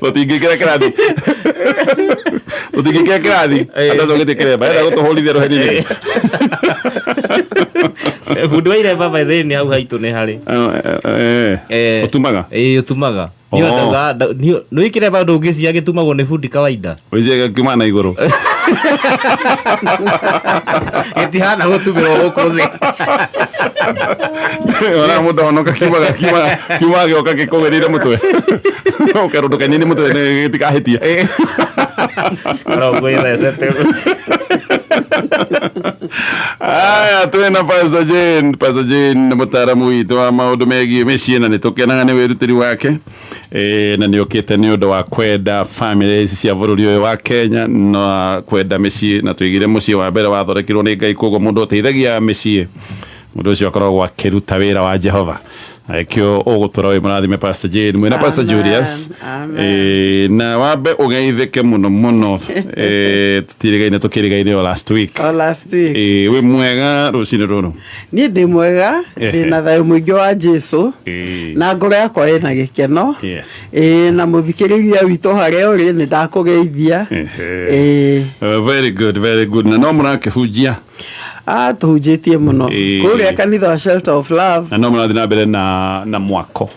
Tũtingĩkĩra kĩrathi, tũtingĩkĩra kĩrathi atacokete kĩremba, enda gũtũhũrithia rũheni nĩkĩ? Bundi wa iremba, by the way, nĩ hau haitũ nĩ harĩ. Ũtumaga? Ĩĩ, ũtumaga. Niĩ ndauga nĩ kĩremba ndũngĩcia gĩtumagwo nĩ bundi kawaida. Ũicie kiuma na igũrũ. Gĩtihana gũtumĩrwo gũkũ thĩ. Ona mũndũ honoka kiumaga kiumaga kiumaga gĩoka gĩkũgĩrĩire mũtwe, ũkerwo ndũkainaine mũtwe gĩtikahĩtie. Oro ngwĩthecete. Aya, twĩna Pastor Jane. Pastor Jane nĩ mũtaaramu witũ wa maũndũ megiĩ mĩciĩ, na nĩ tũkenaga nĩ wĩrutĩri wake. Na nĩ ũkĩte nĩ ũndũ wa kwenda family ici cia bũrũri ũyũ wa Kenya na kwenda mĩciĩ, na tũigire mũciĩ wa mbere wathondekirwo nĩ Ngai. Koguo mũndũ ũteithagia mĩciĩ, mũndũ ũcio akoragwo akĩruta wĩra wa Jehova, na ĩkĩo ũgũtũra wĩ mũrathime, Pastor Jane, mwĩna Pastor Amen, Julius. amen. Na wambe ũgeithĩke mũno mũno. Tũtirĩgaine, tũkĩrĩgaine o last week. O last week. Wĩ mwega rũcinĩ rũrũ? Niĩ ndĩ mwega, ndĩ na thayũ mũingĩ wa Jesu, na ngoro yakwa ĩna gĩkeno. Ĩĩ, na mũthikĩrĩria witũ harĩa ũrĩ, nĩ ndakũgeithia. Ĩĩ. Very good, very good. Na no mũrakĩhunjia? Ah, tũhunjĩtie mũno kũrĩa kanitha wa Shelter of Love. Na no mũrathiĩ na mbere na mwako?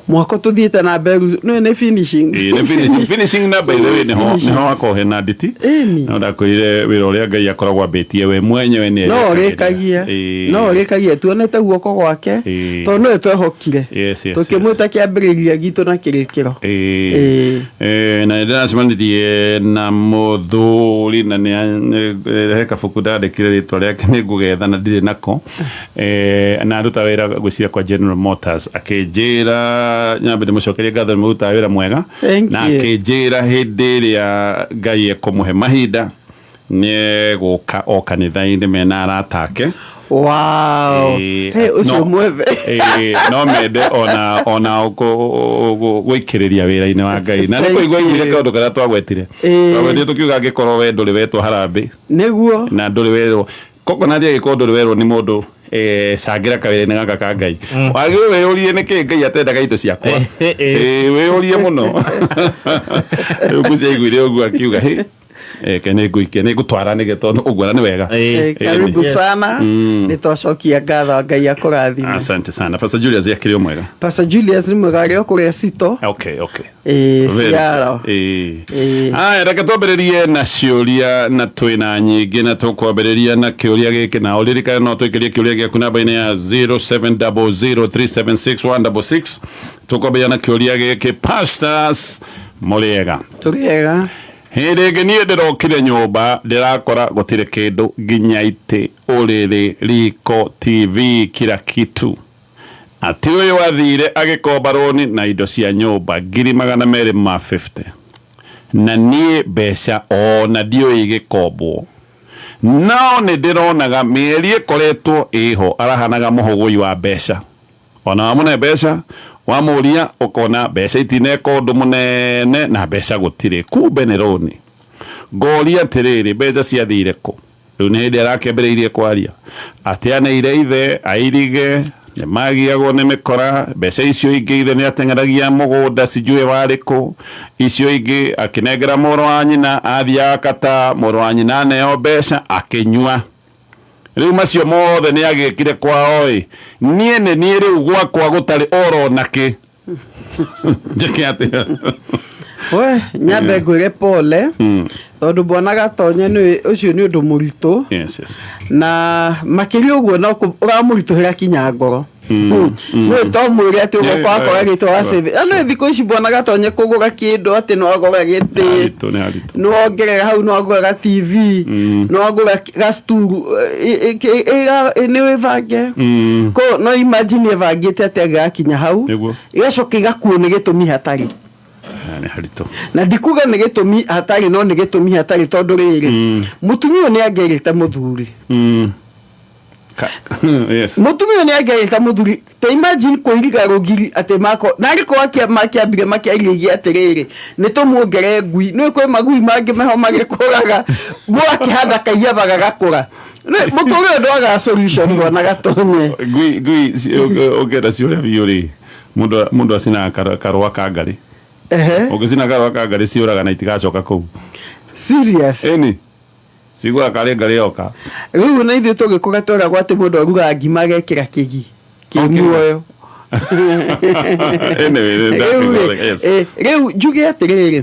Mwako tũthiĩte na mbere, nĩ finishing. Ĩĩ, nĩ finishing, finishing. Na by the way, nĩho hakoragwo hena nditi. No ndakwĩrire wĩra ũrĩa Ngai akoragwo ambĩtie we mwenyewe nĩ no arĩkagĩria. ũrĩkagia. No ũrĩkagia, tuonete guoko gwake, tondũ nĩwe twehokire, tũkĩmwĩta kĩambĩrĩria gitũ na kĩrĩkĩro. Ĩĩ. Na nĩ ndĩracemanirie na mũthuri na nĩ he kabuku ndandĩkire rĩtwa rĩake, nĩ ngũgetha na ndirĩ nako. Na aruta wĩra gwĩciria kwa General Motors, akĩnjĩra nyambe ndĩmũcokerie ngatho nĩ mũrutaga wĩra mwega. Thank Na you. akĩnjĩra hĩndĩ ĩrĩa Ngai ekũmũhe mahinda nĩ egũka o kanitha-inĩ mena arata ake. Wow. Hey, ũcio mwethe. No mende ona gũikĩrĩria wĩra-inĩ wa Ngai, na nĩ Thank kũigua aiguire you. kaũndũ karĩa twagwetire. Twagwetire tũkiuga angĩkorwo we ndũrĩ wetwo harambĩ na ndũrĩ werwo coconut, angĩkorwo ndũrĩ werwo nĩ mũndũ cangĩra kawĩra-inĩ gaka ka Ngai, wagĩrĩirwo wĩyũrie nĩkĩ Ngai atendaga indo ciakwa. Wĩyũrie mũno. Rĩu ngũci aiguire ũguo akiuga, "Hĩ, ke nĩ ngũikia, nĩ ngũtwara nĩge tondũ ũguo na nĩ wega." Karibu sana, nĩ twacokia ngatho, Ngai akũrathime. Asante sana. Pastor Julius akĩrĩ o mwega? Pastor Julius nĩ mwega, arĩ o kũrĩa Cito. Very Ciaro. good. Aya, reke twambĩrĩrie na ciũria, na twĩna nyingĩ, na tũkwambĩrĩria na kĩũria gĩkĩ, na ũririkane no twĩkĩrie kĩũria gĩaku namba-inĩ ya 0700376166. Tũkwambĩrĩria na kĩũria gĩkĩ. Pastors, mũrĩega? Tũrĩega. Hĩndĩ ĩngĩ niĩ ndĩrokire nyũmba, ndĩrakora gũtirĩ kĩndũ, nginya itĩ, ũrĩrĩ, riko, TV, kila kitu. Atĩ ũyũ athire agĩkomba rũni na indo cia nyũmba ngiri 250, na niĩ mbeca o na ndiũĩ igĩkombwo. No nĩ ndĩronaga mĩeri ĩkoretwo ĩho arahanaga mũhũgũi wa mbeca. O na wamũne mbeca, wamũria ũkona mbeca itineka ũndũ mũnene na mbeca gũtirĩ. Kumbe nĩ rũni. Ngoria atĩrĩrĩ, mbeca ciathire kũ? Rĩu nĩ hĩndĩ arakĩambĩrĩirie kwaria. Ateanĩire ithe airige nĩ magiagwo nĩ mĩkora, mbeca icio ingĩ ithe nĩ ateng'eragia mũgũnda sijui warĩ kũ, icio ingĩ akĩnengera mũrũ wa nyina, athiaga akata, mũrũ wa nyina aneo mbeca akĩnyua. Rĩu macio mothe nĩ agĩkire kwao ĩ, niĩ nĩ niĩ rĩu gwakwa gũtarĩ oro nakĩ. Njĩke atĩa? We nyambe ngwĩre pole, tondũ bwana Gatonye nĩ ũcio nĩ ũndũ mũritũ, na makĩria ũguo no ũramũritũhĩra kinya ngoro. Nĩ to mwĩre atĩ ũgoka wakora gĩtĩ wa save. Na nĩ thikũ ici, bwana Gatonye, kũgũra kĩndũ atĩ no agũra gĩtĩ, Haritũ, nĩ haritũ. nĩ wongerera hau, nĩ wagũra ga TV, nĩ wagũra gasturu, nĩ wĩbange. Ko no imagine ĩbangĩte atĩ angĩgakinya hau, igacoka igakuo nĩ gĩtũmi hatarĩ. Nĩ haritũ. Na ndikuga nĩ gĩtũmi hatarĩ, no nĩ gĩtũmi hatarĩ, tondũ rĩrĩ, mũtumia ũyũ nĩ angĩerĩte mũthuri. Mũtumia ũyũ nĩ angĩerĩte mũthuri. Ta imagine kũiriga rũgiri atĩ mako narĩ ko makĩambire makĩarĩria atĩrĩrĩ, nĩ tũmuongere ngui, nĩ kwĩ magui mangĩ meho magĩkũraga, mwakĩhanda kaiyaba gagakũra. Mũtũrĩre ũyũ ndwagaga solution, bwana Gatonye. Ngui, ngui ũngĩenda ciũre biũ rĩ. Mundu acinaga karũa ka ngari. Ũngĩcina karũa ka ngari ciũraga na itigacoka kũu. Serious? Ĩni, ciguaga karĩ ngari yoka. Rĩu na ithuĩ tũgĩkũra tweragwo atĩ mũndũ arugaga ngima agekĩra kĩgi kĩ muoyo. Anyway, Rĩu rĩ, yes. Rĩu njuge atĩrĩrĩ,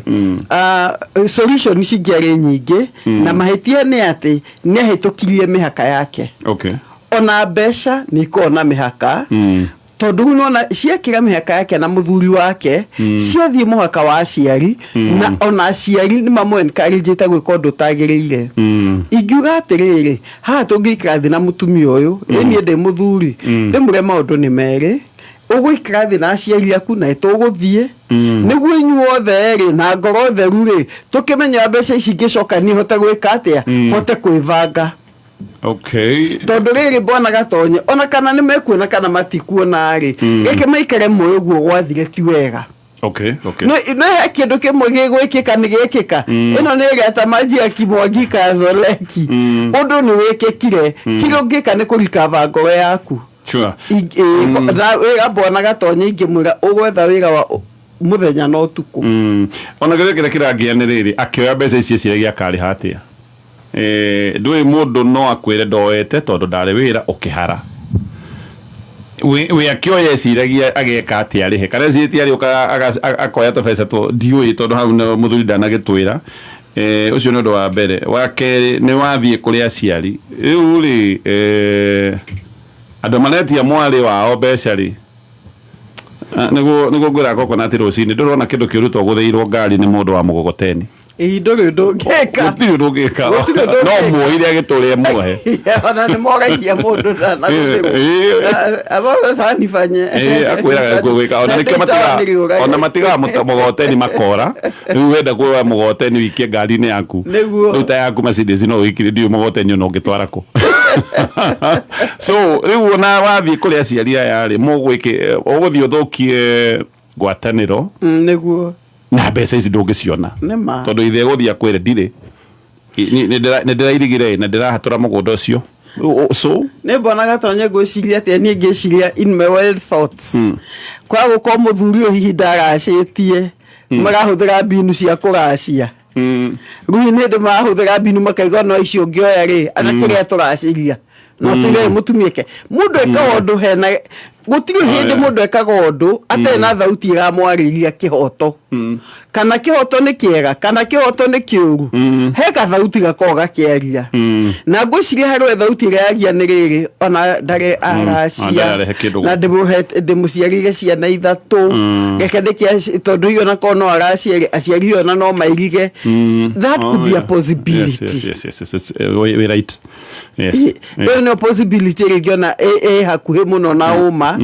solution cingĩarĩ nyingĩ, na mahĩtia nĩ atĩ nĩ ahĩtũkirie mĩhaka yake. Ona mbeca nĩ ikoragwo na mĩhaka, tondũ rĩu nĩwona ciakĩra mĩhaka yake na mũthuri wake, ciathiĩ mũhaka wa aciari, na ona aciari nĩ mamũ encourage-ĩte gwĩka ũndũ ũtagĩrĩire. Ingiuga atĩrĩrĩ, haha tũngĩikara thĩ na mũtumia ũyũ, ĩ niĩ ndĩ mũthuri, ndĩmwĩre maũndũ nĩ merĩ, ũgũikara thĩ na aciari aku na tũgũthiĩ, nĩguo inyuothe rĩ na ngoro theru rĩ, tũkĩmenya mbeca ici ingĩcoka niĩ hote gwĩka atĩa, hote kwĩbanga. Tondũ rĩrĩ bwana Gatonye, ona kana nĩ mekuona kana matikuona rĩ, reke maikare moĩ ũguo gwathire ti wega. Nĩ he kĩndũ kĩmwe gĩgwĩkĩka nĩ gĩkĩka. Ĩno nĩ ĩrĩa ta maji ya kimwagika ya Zoleki. Ũndũ nĩ wĩkĩkire, kĩrĩa ũngĩka nĩ kũrikava ngoro yaku. Na wĩra bwana Gatonye ingĩmwĩra ũgwetha wĩra wa mũthenya na ũtukũ. Ona kĩrĩa kĩrĩa kĩrangia nĩ rĩrĩ, akĩoya mbeca ici eciragia akarĩha atĩa? Ndũĩ mũndũ no akwĩre ndoete tondũ ndarĩ wĩra ũkĩhara. We akĩoya eciragia ageka atĩa arĩhe, kana ecirĩtie arĩũkaga akoya tũbeca tũ ndiũĩ tondũ hau mũthuri ndanagĩtwĩra. Ũcio nĩ ũndũ wa mbere. Wa kerĩ nĩ wathiĩ kũrĩ aciari. Rĩu rĩ, andũ maretia mwarĩ wao mbeca rĩ, nĩguo ngwĩraga coconut rũcinĩ, ndũrona kĩndũ kĩũru to gũthĩirwo ngari nĩ mũndũ wa mũgogoteni. Ĩĩ, ndũrĩ ũndũ ũngĩka. Gũtirĩ ũndũ ũngĩka. Gũtirĩ ũndũ No ũngĩka. muoire agĩtũrĩe muohe. Ona nĩ moragia mũndũ na gũthĩrwo. Abogo sanifanye. Akwĩraga gwĩka. Ona Na nĩkĩo ndĩtawa matigaga, nĩ rĩũrage. ona matigaga mũgogoteni makora. Rĩu wenda kuoya mũgogoteni ũikie ngari-inĩ yaku. Nĩguo. Rĩu ta yaku Mercedes no ũikire, ndiũĩ mũgogoteni ona ũngĩtwara kũ. So rĩu ona wathiĩ kũrĩ aciari aya rĩ, ũgũthiĩ ũthũkie ngwatanĩro. Nĩguo. Na mbeca ici ndũngĩciona. Nĩ ma. Tondũ ithe gũthiĩ akwĩre ndirĩ. Nĩ ndĩrairigire na ndĩrahatũra mũgũnda ũcio. So? Nĩ mbona Gatonye ngwĩciria atĩa, niĩ ngĩciria in my wild thoughts. Kwa gũkorwo mũthuri ũyũ hihi ndaracĩtie, marahũthĩra mbinu cia kũracia. Rĩu hihi nĩ hĩndĩ marahũthĩra mbinu makaigua no icio ũngĩoya rĩ, ana kĩrĩa tũraciria. No tũire mũtumia ke. Mũndũ ekaga ũndũ hena, gũtirĩ hĩndĩ mũndũ ekaga ũndũ atarĩ na thauti ĩramwarĩria kĩhoto. Kana kĩhoto nĩ kĩega, kana kĩhoto nĩ kĩũru. He gathauti gakoragwo gakĩaria. Na ngwĩciria harĩ we thauti ĩrĩa yaria nĩ rĩrĩ, ona ndarĩ aracia. Ona ndarehe kĩndũ Na gũkũ. ndĩmũciarĩire ciana ithatũ. Reke ndĩkĩ tondũ hihi ona korwo no araciarĩ, aciari ona no mairige. That could be a possibility. Yes, yes, yes, yes, yes. We right. Yes. Ĩyo nĩyo possibility ĩrĩa ingĩona ĩ hakuhĩ mũno na ũma.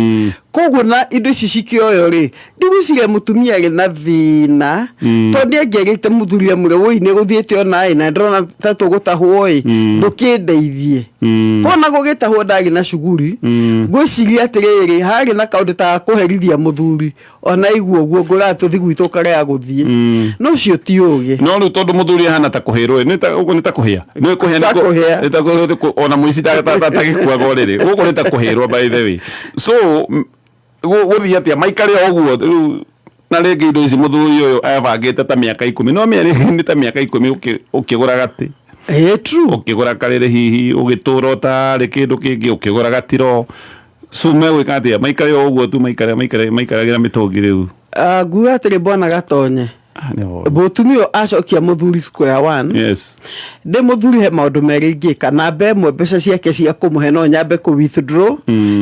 Koguo na indo ici cikĩoywo rĩ, ndigwĩciria mũtumia arĩ na thĩna, tondũ nĩ angĩagĩte mũthuri amwĩre woi nĩ gũthiĩte ona ĩ, na ndĩrona ta tũgũtahwo ĩ, ndũkĩndeithie. Kona gũgĩtahwo ndarĩ na cuguri, ngwĩciria atĩrĩrĩ, harĩ na kaũndũ ta kũherithia mũthuri, ona aigua ũguo ngũraga tũthi gwitũ ũkarega gũthiĩ. No ũcio ti ũgĩ. No rĩu tondũ mũthuri ahana ta kũhĩrwo ĩ, nĩ ta, ũguo nĩ ta kũhĩa. Nĩ kũhĩa, nĩ Ta kũhĩa. nĩ ta kũ-, nĩ kũ-, ona mũici tagĩkuaga ũrĩrĩ. Gũkũ nĩ ta kũhĩrwo by the way. So, gũthiĩ atĩa? Maikare o ũguo, rĩu na rĩngĩ indo ici mũthuri ũyũ ebangĩte ta mĩaka ikũmi. No mĩeri nĩ ta mĩaka ikũmi ũkĩgũra gatĩ. True. Ũkĩgũra karĩrĩ hihi, ũgĩtũra ũtarĩ kĩndũ kĩngĩ, ũkĩgũra gatiro. So megwĩka atĩa? Maikare o ũguo tu, maikare, maikare, maikaragĩra mĩtũngi rĩu. Nguga atĩrĩ bwana Gatonye. Nĩ ũhoro. Mũtumia ũyũ acokia mũthuri square one. Ndĩ mũthuri he maũndũ merĩ ingĩka. Namba ĩmwe mbeca ciake cia kũmũhe no nyambe kũ withdraw.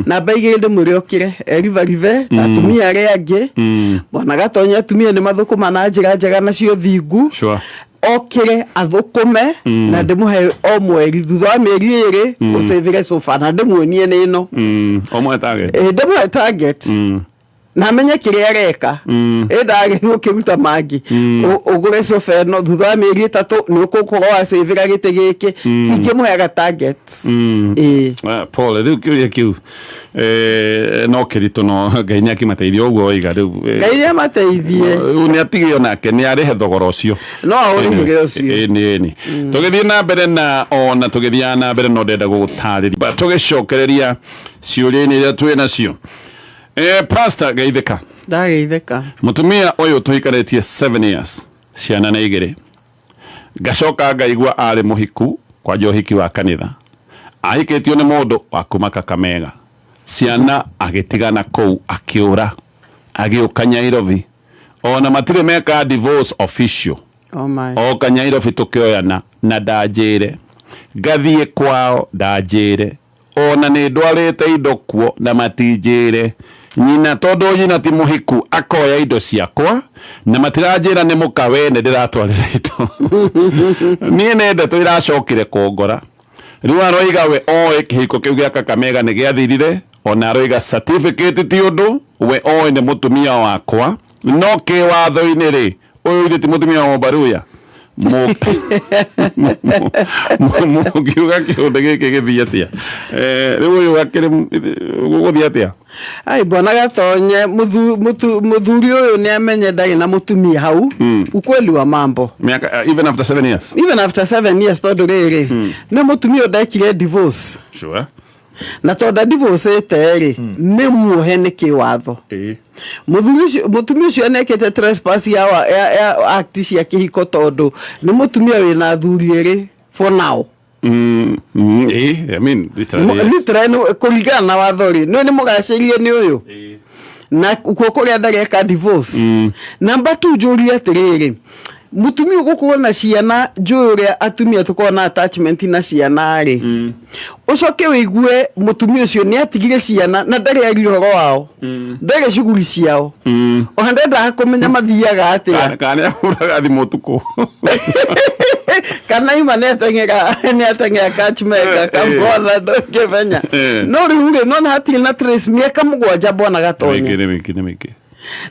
Namba igĩrĩ ndĩmwĩre okĩre erivarive ta atumia arĩa angĩ. Bwana Gatonye atumia nĩ mathũkũma na njĩra njega na cia ũthingu. Okĩre athũkũme na ndĩmũhe o mweri thutha wa mĩeri ĩrĩ ũcĩvĩre sofa na ndĩmuonie nĩ ĩno. Ũmũhe target. Ndĩmũhe target. Na amenye kĩrĩa areka. Ĩ ndagĩthiĩ ũkĩruta mangĩ. Ũgũre sofa ĩno thutha wa mĩeri ĩtatũ nĩ ũgũkorwo wacĩvĩra gĩtĩ gĩkĩ. Ingĩmũheaga target. Paul, rĩu kĩũria kĩu, no kĩritũ no Ngai nĩ akĩmateithie ũguo waiga rĩu, Ngai nĩ amateithie. Rĩu nĩ atige onake nĩ arĩhe thogora ũcio. No aũrĩhĩre ũcio. Ĩni, ĩni. Tũgĩthiĩ na mbere na ona tũgĩthiaga na mbere no ndenda gũgũtarĩria. Tũgĩcokereria ciũria-inĩ iria twĩ nacio. Pastor geithĩka. Ndageithĩka. Mũtumia ũyũ tũhikanĩtie 7 years, ciana nĩ igĩrĩ. Ngacoka ngaigua arĩ mũhiku kwanja ũhiki wa kanitha. Ahikĩtio nĩ mũndũ wa kuma Kakamega. Ciana agĩtigana kũu akĩũra agĩũka Nyairobi. Ona matirĩ meka divorce official. Oh my. Oka Nyairobi tũkĩoyana na ndanjĩre. Ngathiĩ kwao ndanjĩre. Ona nĩ ndwarĩte indo kuo na matinjĩre. Nyina tondũ nyina ti mũhiku akoya indo ciakwa na matiranjĩra nĩ mũka wene ndĩratwarĩra indo. Niĩ nĩ ndeto iracokire kũngora. Rĩu aroiga we oĩ kĩhiko kĩu gĩa Kakamega nĩ gĩathirire, ona aroiga certificate ti ũndũ, we oĩ nĩ mũtumia wakwa, no kĩwatho-inĩ rĩ, ũyũ ithe ti mũtumia wa Mũbaruya. Mũngiuga kĩũndũ gĩkĩ gĩthiĩ atĩa? Rĩu ũyũ akĩrĩ gũgũthiĩ atĩa? Ai bwana Gatonye, muthuri ũyũ nĩ amenye ndarĩ na mũtumia hau. Ukweli wa mambo. Miaka, even after 7 years. Even after 7 years tondũ rĩrĩ, nĩ mũtumia ũyũ ndekire divorce. Sure. Na tondũ divorce-ĩte rĩ, nĩ muohe nĩ kĩwatho. Mũtumia ũcio nĩekĩte trespass ya act cia kĩhiko tondũ nĩ mũtumia wĩna athuri erĩ for now. I mean, literally, yes. Literally, kũringana na watho rĩ, nĩ mũgacĩrie nĩ ũyũ. Na kuo kũrĩa ndareka divorce. Number 2, njũrie atĩrĩrĩ, mũtumia ũgũkorwo na ciana, njũĩ ũrĩa atumia tũkoragwo na attachment na ciana rĩ. Ũcoke wĩigue mũtumia ũcio nĩ atigire ciana na ndarĩ aria ũhoro wao. Ndarĩ cuguri ciao. Ona ndendaga kũmenya mathiaga atĩa. Kana nĩ ahũraga thimũ ũtukũ. Kana ima nĩ ateng'era catchmaker, kamwana ndũngĩmenya. No rĩu rĩ, no hatirĩ na trace mĩaka 7 bwana Gatonye. Nĩ mĩingĩ, nĩ mĩingĩ.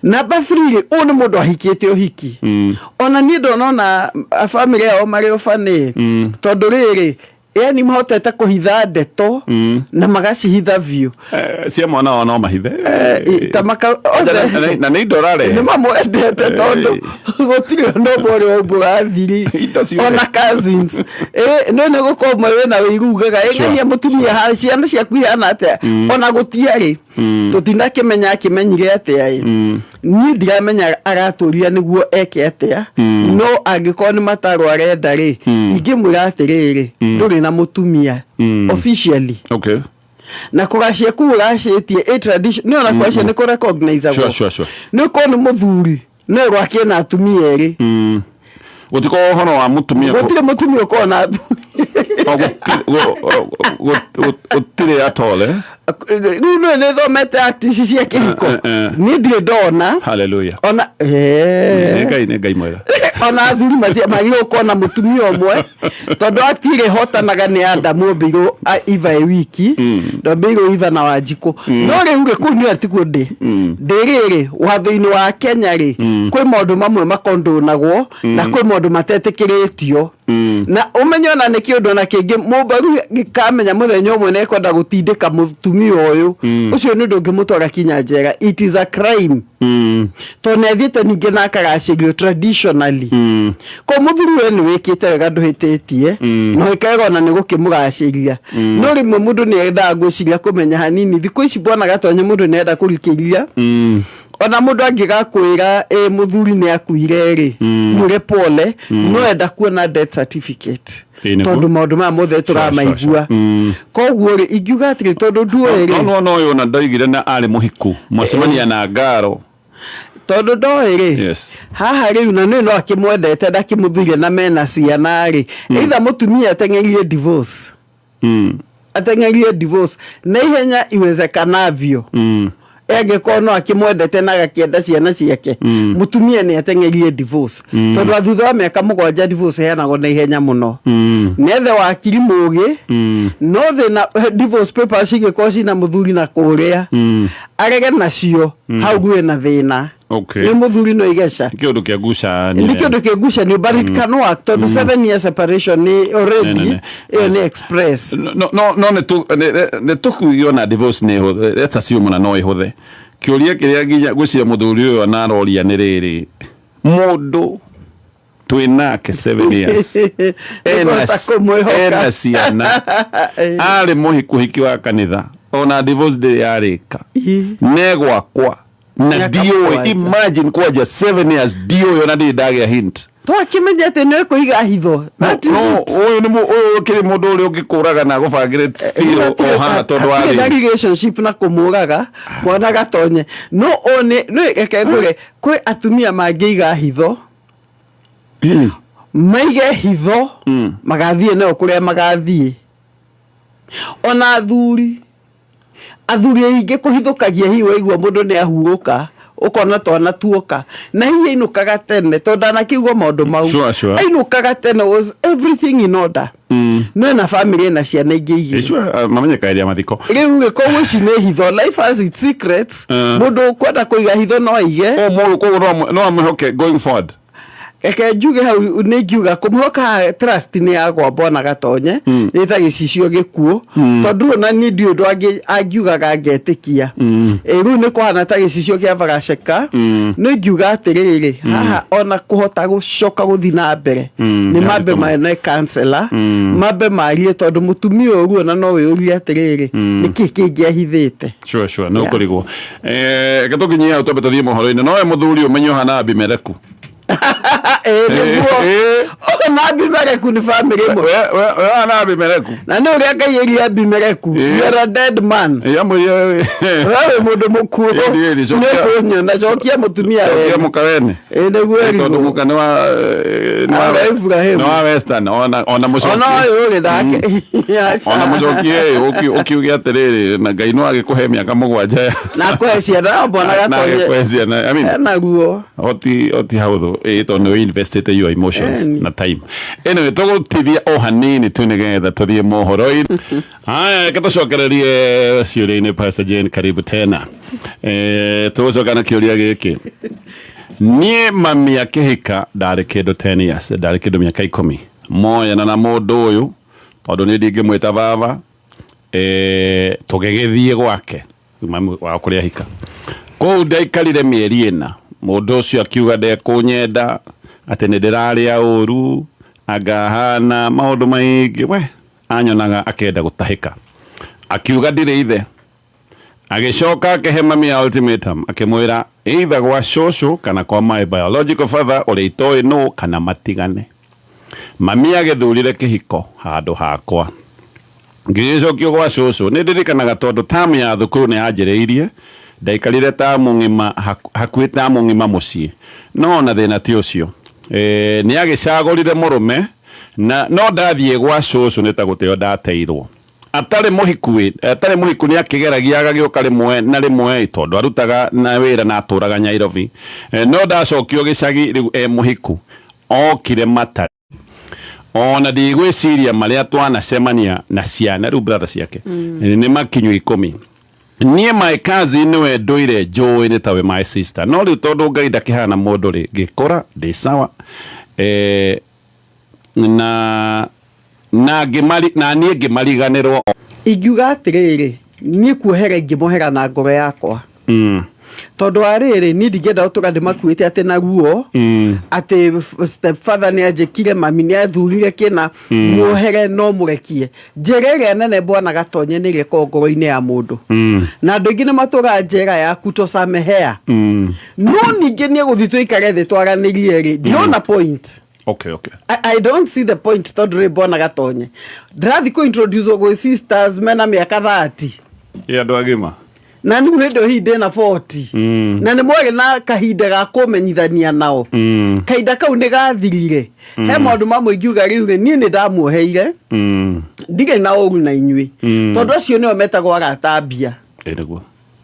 Number 3 rĩ, ũyũ nĩ mũndũ ahikĩte ũhiki. Ona niĩ ndonona bamĩrĩ yao marĩ ũbani. Tondũ rĩrĩ, yani mahotete kũhitha ndeto na magacihitha biũ. Cia mwana wao no mahithe. Ta maka, othe. Na nĩ indo ũrarehe. Nĩ mamwendete tondũ gũtirĩ ũndũ ũmwe ũrĩa waumbũra thiri. Indo ciothe. Ona cousins. No nĩ gũkorwo ũmwe wĩna ũiru ugaga, ng'ania mũtumia ha, ciana ciaku ihana atĩa? Ona gũtiarĩ. Tũtinakĩmenya akĩmenyire atĩa ĩ. Niĩ ndiramenya aratũria nĩguo eke atĩa. No angĩkorwo nĩ mataro arenda rĩ, ingĩmwĩra atĩrĩrĩ, ndũrĩ na mũtumia officially. Na kũracia kũu ũracĩtie, ĩ tradition, nĩ ona kũracia nĩ kũ-recognize-agwo. Nĩ ũkorwo nĩ mũthuri, no ĩrwo akĩna atumia erĩ. Gũtikorwo ũhoro wa mũtumia kũ- Gũtirĩ mũtumia ũkorwo na athuri. O, gũtirĩ at all, eh? Rĩu nĩ nĩ thomete act ici cia kĩhiko. Niĩ ndirĩ ndona. Hallelujah. Ona, Nĩ Ngai, nĩ Ngai mwega. Ona athuri magĩrĩirwo gũkorwo na mũtumia ũmwe, tondũ act ĩrĩa ĩhotanaga nĩ Adamu ombĩirwo Eva ĩ wiki, ndombĩirwo Eva na Wanjikũ. No rĩu rĩ, kũu nĩyo tiguo ndĩ. Ndĩ rĩrĩ, watho-inĩ wa Kenya rĩ, kwĩ maũndũ mamwe makondonagwo na kwĩ maũndũ matetĩkĩrĩtio. Na ũmenye ona nĩ kĩũndũ ona kĩngĩ, mũmbaru gĩkamenya mũthenya ũmwe nĩ ekwenda gũtindĩka mũtumia ũyũ. Ũcio nĩ ũndũ ũngĩmũtwara kinya njera. It is a crime. Tondũ nĩ athiĩte ningĩ na akaracĩrio traditionally. Koguo mũthuri we nĩ wĩkĩte wega ndũhĩtĩtie, na ũkaiga ona nĩ gũkĩmũgacĩria. No rĩmwe mũndũ nĩ endaga ngwĩciria kũmenya hanini. Thikũ ici bwana Gatonye mũndũ nĩ enda kũrikĩria. Ona mũndũ angĩgakwĩra, mũthuri nĩ akuire rĩ, mwĩre pole, no enda kuona death certificate. Ĩĩ, nĩguo. Tondũ maũndũ maya mothe tũramaigua. Koguo rĩ, ingiuga atĩrĩ, tondũ nduoĩ rĩ. No, no, no, ũyũ ona ndoigire na arĩ mũhiku. Mwacemania na ngaro. Tondũ ndoĩ rĩ, haha rĩu na nĩ no akĩmwendete ndakĩmũthũire na mena ciana rĩ, either mũtumia ateng'erie divorce. Ateng'erie divorce na ihenya iwezekanavyo. Angĩkorwo no akĩmwendete na agakĩenda ciana ciake, mũtumia nĩ ateng'erie divorce. Tondũ thutha wa mĩaka 7 divorce ĩheanagwo na ihenya mũno. Nĩ ethe wakiri mũgĩ, no thĩna divorce papers cingĩkorwo cina mũthuri na kũrĩa, arege nacio, hau gwĩna thĩna. Nĩ mũthuri no igeca. Nĩ kĩũndũ kĩa ngucanio. Nĩ kĩũndũ kĩa ngucanio, but it can work, tondũ 7 year separation nĩ already, ĩyo nĩ express. No, no, no, nĩ nĩ tũkuigio na divorce nĩ ĩhũthe, let's assume na no ĩhũthe. Kĩũria kĩrĩa nginya ngwĩciria mũthuri ũyũ anaroria nĩ rĩrĩ, mũndũ twĩ nake 7 years, Nĩkũhota kũmwĩhoka. ena ciana, arĩ mũhiku ũhiki wa kanitha, Ona divorce ndĩrĩ yarĩka. Ne gwakwa na Mĩaka ndiũĩ. 7. Imagine kwanja 7 years ndiũĩ, ona ndirĩ ndagĩa hint. Twakĩmenya atĩ nĩ kũiga hitho. That is No, it. ũyũ nĩ ũyũ ũkĩrĩ mũndũ ũrĩa ũngĩkũraga na agũbangĩre steel o haha tondũ wa Hatirĩ na thĩna. relationship na kũmũraga mwana gatonye no o nĩ nĩ reke ngwĩre, kwĩ atumia mangĩiga hitho, maige hitho, magathiĩ nayo kũrĩa magathiĩ. Ona athuri aingĩ kũhithũkagia, hihi waigua mũndũ nĩ ahurũka, ũkona twana tuoka na hihi ainũkaga tene tondũ ndanakiuga maũndũ mau. Ainũkaga tene, was everything in order, no ena family, ena ciana ingĩ igĩrĩ. Sure, mamenye kaeria mathiko. Rĩu rĩ, koguo ici nĩ hitho, life has its secrets. Mũndũ ũkwenda kũiga hitho no aige. O mũndũ koguo no amwĩhoke going forward? Reke njuge hau nĩ ngiuga kũmũhoka, trust nĩ yagwa mbona gatonye nĩ ta gĩcicio gĩkuũ, tondũ ona niĩ ndiũ ũndũ angiugaga ngetĩkia. Ĩ rĩu nĩ kũhana ta gĩcicio kĩa baraceka. No ingiuga atĩrĩrĩ, haha ona kũhota gũcoka gũthiĩ na mbere nĩ mambe mone counselor, mambe marie, tondũ mũtumia ũyũ ona no wĩyũrie atĩrĩrĩ, nĩkĩ kĩngĩ ahithĩte? Sure, nĩ ũkũrigwo. Reke tũkinyie hau, twambe tũthiĩ mohoro-inĩ. No we mũthuri ũmenye ũhana Abimeleku. Ĩ nĩguo, ona Abimeleku nĩ family ĩmwe. We ũhana Abimeleku. Na nĩ ũrĩa Ngai erire Abimeleku, "You are a dead man." Amwĩrire we wĩ mũndũ mũkuũ. Ĩni, ĩni, nĩ kũnyona, cokia mũtumia cokia wene. Mũka wene. Ĩ nĩguo Tondũ erigwo. mũka nĩ wa nĩ wa Wa Ibrahim. Nĩ wa Western, ona mũcokie. Ona ũyũ rĩ nake. Ona mũcokie ũkiuge atĩrĩrĩ, na Ngai no agĩkũhe mĩaka 7 na akũhe ciana mbona na gatonye. agĩkũhe ciana, I mean, ena ruo. Oti hau thũ ĩ tondũ nĩ investite your emotions Eni. na time. Anyway, tũgũtithia o hanini tu nĩgetha tũthiĩ mohoro-inĩ. Haya, reke tũcokererie ciũria-inĩ. Pastor Jane, karibu tena. Tũgũcoka na kĩũria gĩkĩ. Niĩ mami akĩhika ndarĩ kĩndũ 10 years, ndarĩ kĩndũ mĩaka 10 moyana na mũndũ ũyũ, tondũ niĩ ndingĩmwĩta baba. Tũgĩgĩthiĩ gwake mami wa kũrĩa ahika. Kũu ndaikarire mĩeri 4, mũndũ ũcio akiuga ndekũnyenda, atĩ nĩ ndĩrarĩa ũru, angahana maũndũ maingĩ. We anyonaga akenda gũtahĩka, akiuga ndirĩ ithe. Agĩcoka akĩhe mami ya ultimatum, akĩmwĩra either gwa cũcũ kana kwa my biological father ũrĩa itoĩ nũ, kana matigane. Mami agĩthurire kĩhiko handũ hakwa, ngĩgĩcokio gwa cũcũ. Nĩ ndirikanaga tondũ tamu ya thukuru nĩ yanjĩrĩirie, ndaikarire tamu ng'ima, hakuhĩ tamu ng'ima mũciĩ. No ona thĩna ti ũcio, nĩ agĩcagũrire mũrũme na no ndathiĩ gwa cũcũ nĩ ta gũteo ndateirwo. Atarĩ mũhiku atarĩ mũhiku nĩ akĩgeragia agagĩũka rĩmwe na rĩmwe, tondũ arutaga na wĩra na atũraga Nairobi. No ndacokio gĩcagi rĩu e mũhiku, okire matarĩ ona ndigwĩciria marĩa twanacemania na ciana rĩu brother ciake nĩ makinyu 10. Niĩ my cousin nĩwe ndũire njũĩ nĩ tawe my sister, no rĩu tondũ Ngai ndakĩhana mũndũ rĩ, ngĩkora ndĩ sawa, na ngĩmari na niĩ ngĩmariganĩrwo. Ingiuga atĩrĩrĩ, niĩ kuohera ingĩmohera na ngoro yakwa, tondũ wa rĩrĩ, niĩ ndingĩenda gũtũra ndĩmakuĩte atĩ na ruo, atĩ stepfather nĩ anjĩkire, mami nĩ athurire kĩna. Muohere no mũrekie. Njĩra ĩrĩa nene bwana gatonye nĩ ĩrĩa ĩkoragwo ngoro-inĩ ya mũndũ, na andũ aingĩ nĩ matũraga njera ya kutosamehea. No ningĩ niĩ gũthiĩ tũikare thĩ twaranĩrie rĩ, ndiona point. I don't see the point, tondũ rĩ, bwana gatonye, ndĩrathiĩ kũ introduce gwĩ sisters mena mĩaka 30. Ĩ andũ agima. Na nĩguo hĩndĩ ĩyo hihi ndĩna 40, na nĩ mwarĩ na kahinda ga kũmenyithania nao. Kahinda kau nĩ gathirire. He maũndũ mamwe ingiuga rĩu rĩ, niĩ nĩ ndamuoheire, ndirĩ na ũru na inyuĩ, tondũ acio nĩo metagwo arata mbia. Ĩ nĩguo.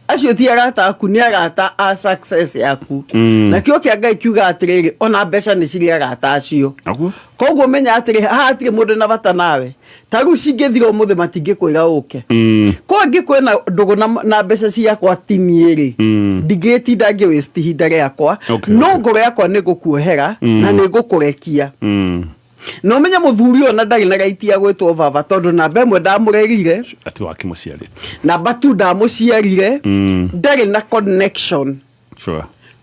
Acio ti arata aku, nĩ arata a success yaku. Na kĩo kĩa Ngai kiuga atĩrĩrĩ, ona mbeca nĩ cirĩ arata acio. Aguo. Koguo menya atĩrĩ, haha hatirĩ mũndũ na bata nawe. Ta rĩu cingĩthira ũmũthĩ, matingĩkwĩra ũke. Ko angĩkwĩna na ndũgũ na mbeca ciakwa tinie rĩ, ndingĩtinda ngĩ waste ihinda rĩakwa. No ngoro yakwa nĩ ngũkuohera na nĩ ngũkũrekia. Na ũmenye mũthuri ũyũ ona ndarĩ na right ya gwĩtwo baba, tondũ namba 1 ndamũrerire. Ati wakĩmũciarĩte. Namba 2 ndamũciarire, ndarĩ na connection.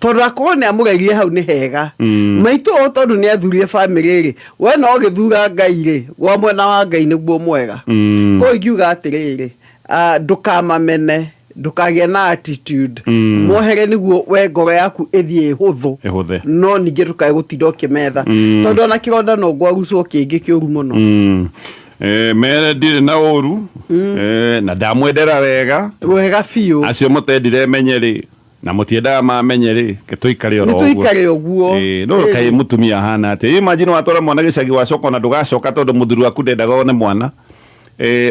Tondũ akorwo nĩ amũrerire hau nĩ hega. Maitũ o tondũ nĩ athurire family rĩ, we no gĩthura Ngai rĩ, gwa mwena wa Ngai nĩguo mwega. Koguo ingiuga atĩrĩrĩ, Ndũkamamene, ndũkagĩe na attitude. Mwohere nĩguo we ngoro yaku ĩthiĩ ĩhũthũ. Ĩhũthe. No ningĩ ndũkae gũtinda ũkĩmetha, tondũ ona kĩronda no ngwarucwo kĩngĩ kĩũru mũno. Mere ndirĩ na ũru, na ndamwendera wega. Wega biũ. Acio mũtendire menye rĩ, na mũtiendaga mamenye rĩ, ke tũikare oro Nĩ ũguo. tũikare ũguo. No kaĩ mũtumia ahana atĩa? Imagine watwara mwana gĩcagi, wacoka ona ndũgacoka tondũ mũthuri waku ndendaga one mwana.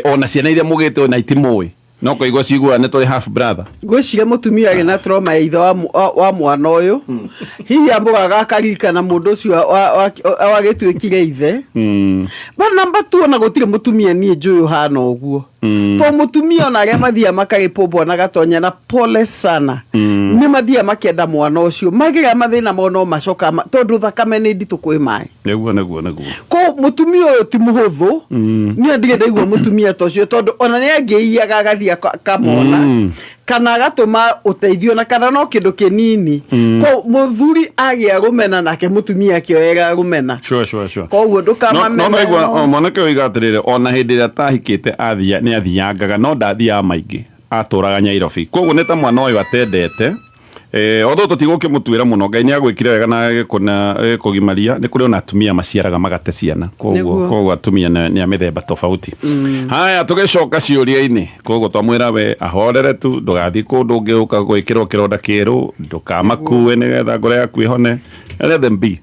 Ona ciana iria mũgĩte ona itimũĩ, no kũigua ciguaga nĩ tũrĩ half brother. Ngwĩciria mũtumia arĩ na trauma ya ithe wa mwana ũyũ. Hihi amũraga akaririkana mũndũ ũcio wagĩtuĩkire ithe. But number two, ona gũtirĩ mũtumia niĩ njũĩ ũhana ũguo, to mũtumia ona arĩa mathiaga makarĩpwo bwana Gatonya, na pole sana, nĩ mathiaga makĩenda mwana ũcio, magĩra mathĩna mao no macoka tondũ thakame nĩ nditũ kwĩ maĩ. Nĩguo, nĩguo, nĩguo. Ko mũtumia ũyũ ti mũhũthũ. Niĩ ndirĩ ndaigua mũtumia ta ũcio, tondũ ona nĩ angĩiyaga agathiĩ akamona kana agatũma ũteithio na kana no kĩndũ kĩnini. Ko mũthuri agĩa rũmena nake mũtumia akĩoera rũmena. Sure, sure, sure. Koguo No ndũkamamene. no igua mwanake oiga atĩrĩrĩ, ona hĩndĩ ĩrĩa atahikĩte athia nĩ athiangaga, no ndathiaga maingĩ, atũraga Nyairobi, koguo nĩ ta mwana ũyũ atendete. Although tũtigũkĩmũtuĩra mũno, Ngai nĩ agwĩkire wega na agĩkũgimaria. Nĩ kũrĩ ona atumia maciaraga magate ciana, koguo koguo atumia nĩ a mĩthemba tofauti. Haya, tũgĩcoka ciũria-inĩ, koguo twamwĩra we ahorere tu, ndũgathiĩ kũndũ ũngĩũka gwĩkĩrwo kĩronda kĩerũ, ndũkamakue nĩgetha ngoro yaku ĩhone. Let them be.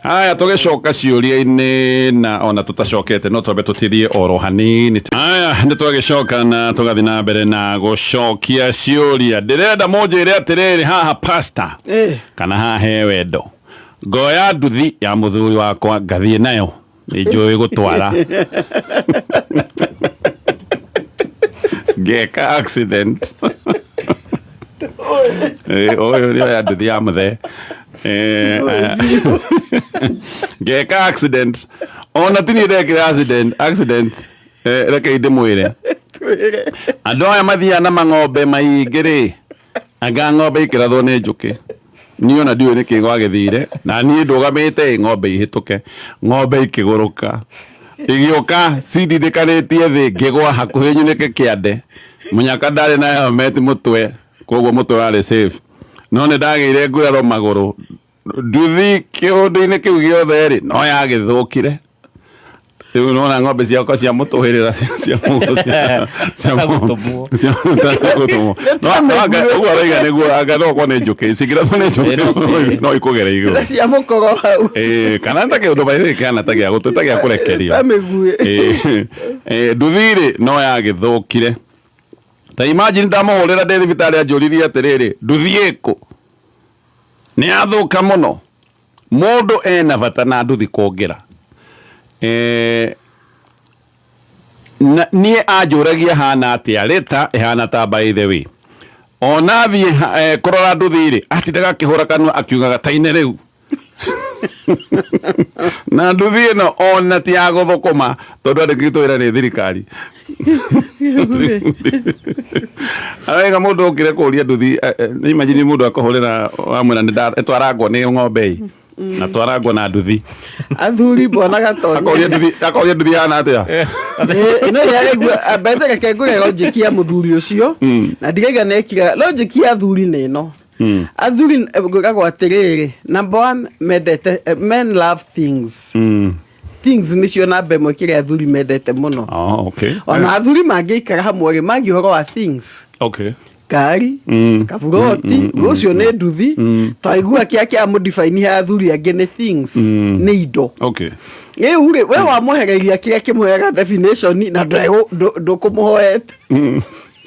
Haya, tũgĩcoka ciũria-inĩ, na ona tũtacokete no twambe tũtithie oro hanini. Haya, nĩ twagĩcoka na tũgathiĩ na mbere na gũcokia ciũria. Ndĩrenda mũnjĩre atĩrĩrĩ haha, pastor, kana haha he wendo, ngoya nduthi ya mũthuri wakwa ngathiĩ nayo, nĩ njũĩ gũtwara, ngeka accident. Ũyũ nĩ oya nduthi ya mũthee. Ngeka accident, ona ti niĩ ndekire accident. Reke ndĩmwĩre. Twĩre. Andũ aya mathiaga na mang'ombe maingĩ rĩ, anga ng'ombe ikĩrathwo nĩ njũkĩ, niĩ ona ndiũĩ nĩkĩ gwagĩthire, na niĩ ndũgamĩte ĩ ng'ombe ihĩtũke, ng'ombe ikĩgũrũka igĩũka cindindĩkanĩtie thĩ, ngĩgwa hakuhĩ nyunĩke kĩande. Mũnyaka ndarĩ na helmet mũtwe, koguo mũtwe warĩ safe, no nĩ ndagĩire nguraro magũrũ. Nduthi kĩũndũ-inĩ kĩu gĩothe rĩ, no yagĩthũkire. Rĩu nona ng'ombe ciakwa cia mũtũhĩrĩra Gũtũmwo. Cia gũtũmwo. No anga ũguo aroiga nĩguo, anga no okorwo nĩ njũkĩ cingĩrathwo nĩ njũkĩ no ikũgere igũrũ. Cia mũkoro hau. Kana ta kĩũndũ bairĩ kĩhana ta gĩa gũtũ, ta gĩa kũrekerio. Ta mĩguĩ. Nduthi rĩ, no yagĩthũkire. Ta imagine ndamũhũrĩra ndĩ thibitarĩ, anjũririe atĩrĩrĩ, nduthi ĩkũ, nĩ yathũka mũno. Mũndũ ena bata na nduthi kũngĩra. Na niĩ anjũragia hana atĩa rĩta ĩhana ta, by the way, ona thiĩ kũrora nduthi rĩ, atindaga akĩhũra kanua akiugaga taine rĩu na nduthi ĩno ona ti ya gũthũkũma, tondũ andĩkĩtwo wĩra nĩ thirikari. Araiga mũndũ okire kũria nduthi. Imagine mũndũ akũhũrĩra wamwĩra nĩ twarangwo nĩ ng'ombe ĩ, na twarangwo na nduthi. Athuri, bwana Gatonya. Akoria nduthi, akoria nduthi hana atĩa. No yaraigua mbethe. Reke ngwĩre logic ya mũthuri ũcio, na ndiraiga nekira logic ya athuri nĩ ĩno. Athuri, ngwĩragwo atĩrĩrĩ, number one, mendete, men love things. Things nĩcio namba ĩmwe kĩrĩa athuri mendete mũno. Ona athuri mangĩikara hamwe rĩ, mangi ũhoro wa things, ngari, kaburoti, rũciũ nĩ nduthi. Twaigua kĩa kĩa mũdibaini ha athuri angĩ nĩ things, nĩ indo. Rĩu rĩ, we wamwehereria kĩrĩa kĩmũheaga definition na ndũkũmũhoete,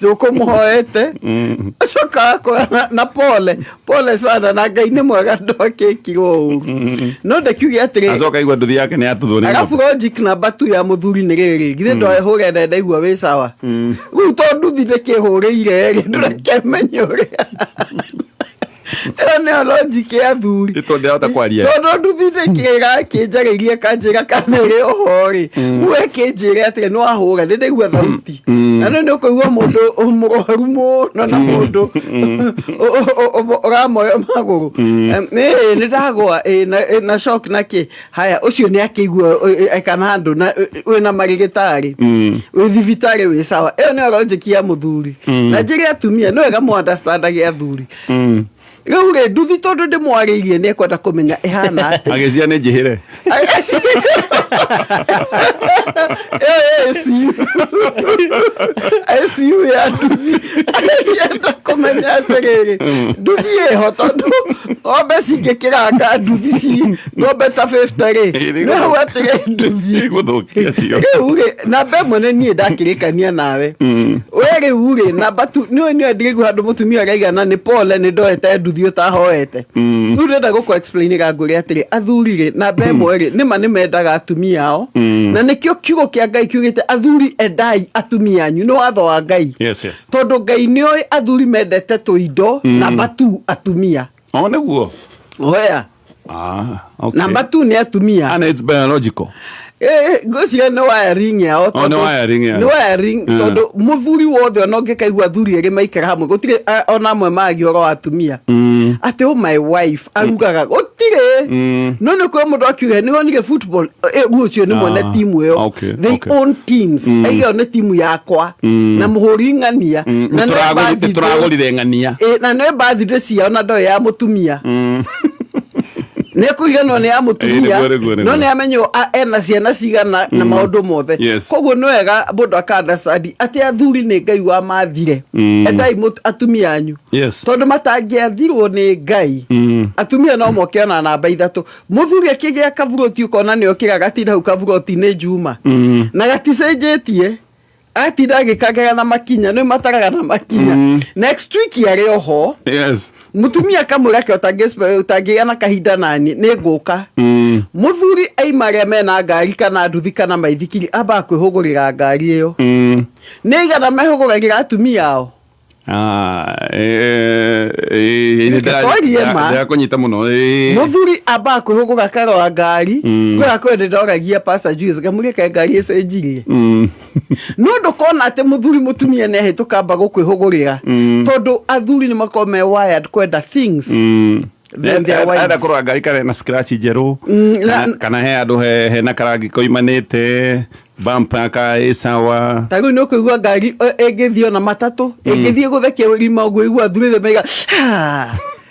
ndũkũmũhoete, ũcoka wakora na pole pole sana, na Ngai nĩ mwega ndwakĩkirwo ũru. No ndakiuge atĩrĩ, Acoka igua nduthi yake nĩ yatuthwo nĩ arabu ng'ombe. Logic number two ya mũthuri nĩ rĩrĩ, githĩ ndwahũre na ndaigua wĩ sawa rĩu, to nduthi nĩkĩhũrĩire rĩ, ndũreke menye ũrĩa. Ĩyo nĩyo logic ya athuri. Nĩ tondũ ndĩrahota kwaria. Tondũ nduthi nĩkĩra kĩnjarĩirie kanjĩra kana ĩrĩ oho rĩ, we kĩnjĩre atĩ nĩ wahũra nĩ ndaigua thauti. Na nĩ nĩ ũkũigua mũndũ mũrwaru mũno na mũndũ ũramoyo magũrũ. Ĩĩ nĩ ndagwa na shock na kĩ. Haya ũcio nĩ akĩigua kana handũ na wĩna marĩgĩtarĩ. Wĩ thibitarĩ wĩ sawa. Ĩyo nĩyo logic ya mũthuri. Na njĩre atumia nĩ wega mũ understandage athuri. Rĩu rĩ nduthi tondũ ndĩmwarĩirie nĩ ekwenda kũmenya ĩhana atĩa. Agĩcia nĩ njĩhĩre. Ĩyo ICU. ICU ya nduthi. Akĩenda kũmenya atĩrĩrĩ, nduthi ĩho tondũ ng'ombe cingĩkĩranga nduthi ci ng'ombe ta 50 rĩ, nĩ hau atĩrĩ nduthi. Igũthũkia cio. Rĩu rĩ, namba ĩmwe nĩ niĩ ndakĩrĩkania nawe. We rĩu rĩ, namba tu nĩ nĩ ndiraigua handũ mũtumia araigana nĩ pole nĩ ndoete nduthi ũtahoete. Rĩu ndĩrenda gũkũ explain ra ngwĩre atĩrĩ, athuri rĩ, namba ĩmwe rĩ, nĩma nĩ mendaga atumia ao. Na nĩkĩo kiugo kĩa Ngai kiugĩte athuri endai atumia anyu, nĩ watho wa Ngai. Yes, yes. Tondũ Ngai nĩoĩ athuri mendete tũindo, namba tu atumia. O nĩguo. Oya. Ah, okay. Namba tu nĩ atumia. And it's biological. Ngwĩciria nĩ wiring yao. Oh, nĩ wiring yao. Nĩ wiring tondũ mũthuri wothe ona ũngĩkaigua athuri erĩ maikara hamwe gũtirĩ ona amwe maragia ũhoro wa atumia. Atĩ oh my wife arugaga gũtirĩ. No nĩ kwĩ mũndũ akiuga nĩ wonire football rĩu ũcio nĩ mwene timu ĩyo. They own teams. Ĩyo nĩ timu yakwa na mũhũri ng'ania. Na nĩ Tũragũrire ng'ania. Na nĩ birthday ciao na ndoĩ ya mũtumia. Nĩ kũriganĩrwo nĩ ya mũtumia, no nĩ amenywo ena ciana cigana na maũndũ mothe. Koguo nĩ wega mũndũ aka understand atĩ athuri nĩ Ngai wamathire. Endai atumia anyu. Tondũ matangĩathirwo nĩ Ngai, atumia no moke ona namba ithatũ. Mũthuri akĩgĩa kaburoti ũkona nĩ okĩra gatinda hau kaburoti-inĩ Juma. Na gaticenjetie. Atinda agĩkangega na makinya, nĩ mataraga na makinya. Next week arĩ oho. Yes. Mũtumia akamwĩra ke ũtangĩgĩa na kahinda nani nĩ ngũka. Mũthuri aima arĩa mena ngari kana nduthi kana maithikiri ambaga kwĩhũgũrĩra ngari ĩyo. Nĩ igana mehũgũragĩra atumia ao. Ndĩrakũnyita mũno. Mũthuri ambaga kwĩhũgũra karora ngari, kwĩra kwĩ ndĩndoragia Pastor Julius ngamũria kaĩ ngari ĩcenjirie. No ndũkona atĩ mũthuri mũtumia nĩ ahĩtũka amba gũkwĩhũgũrĩra. Tondũ athuri nĩ makoragwo me wired kwenda things. Than their wives. Enda kũrora ngari kana na scratch njerũ, kana he handũ hena karangi koimanĩte, bumper ka ĩ sawa. Ta rĩu nĩ ũkũigua ngari ĩngĩthiĩ ona matatũ, ĩngĩthiĩ gũthekia rima ũguo ũigua athuri othe maiga,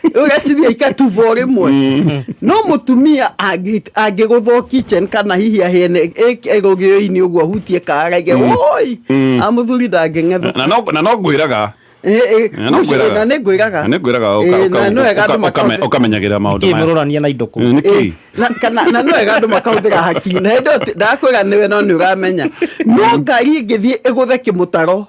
Ũgeciria ikatuba o rĩmwe. No mũtumia angĩgũthwo kitchen kana hihi ahĩe rũgĩo-inĩ ũguo ahutie kara aige, Oi! A mũthuri ndangĩng'ethũka. Na no ngwĩraga. Na nĩ ngwĩraga. Na nĩ ngwĩraga Na nĩ wega andũ makahũthĩra. ũkamenyagĩrĩra maũndũ Nĩkĩ maya. mũrorania na indo kũu? Nĩkĩ? Na nĩ wega andũ makahũthĩra hakiri. Na hĩndĩ ĩyo ndakwĩra nĩwe no nĩ ũramenya. No ngari ĩngĩthiĩ ĩgũthe kĩmũtaro.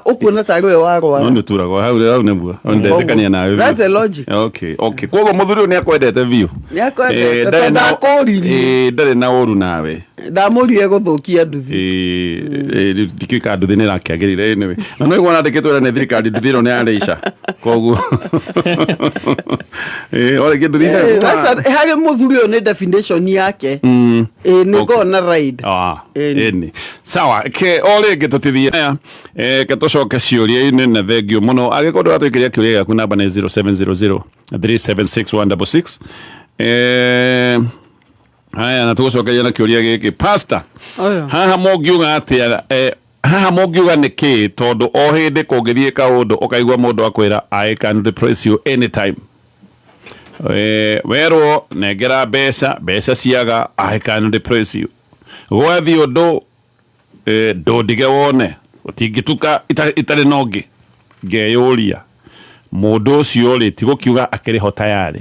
Ũkuona ta arĩ we warwara. No nĩ ũturagwo hau hau nĩguo. Ndetĩkania nawe biũ. That's a logic. Okay, okay. Koguo mũthuri ũyũ nĩ akwendete biũ. Nĩ akwendete, tondũ ndakũririe. Ndarĩ na ũru nawe. Ndamũrire gũthũkia nduthi. Ndikĩũĩ kana nduthi nĩ ĩrakĩagĩrĩire anyway. Na no iguo nandĩkĩtwo nĩ thirikari nduthi ĩno nĩ ya leisure. Koguo. O rĩngĩ nduthi Harĩ mũthuri ũyũ nĩ definition yake. Nĩ gona ride. Ĩni. Sawa, ke o rĩngĩ tũtithiĩ. Aya, ke tũcoke ciũria-inĩ na thengiũ mũno. Angĩkorwo ndũratwĩkĩria kĩũria gĩaku namba nĩ zero seven zero zero three seven six one double six. Haya, na tũgũcokeria na kĩũria gĩkĩ. Pastor, haha mũngiuga atĩa, haha mũngiuga nĩ kĩ tondũ o hĩndĩ kũngĩthiĩ kaũndũ ũkaigua mũndũ akwĩra I can replace you anytime. Werwo nengera mbeca, mbeca ciaga I can replace you. Gwathiĩ ũndũ ndũndige wone ũtingĩtuka itarĩ na ũngĩ. Ngeyũria mũndũ ũcio rĩ ti gũkiuga akĩrĩ ho tayarĩ.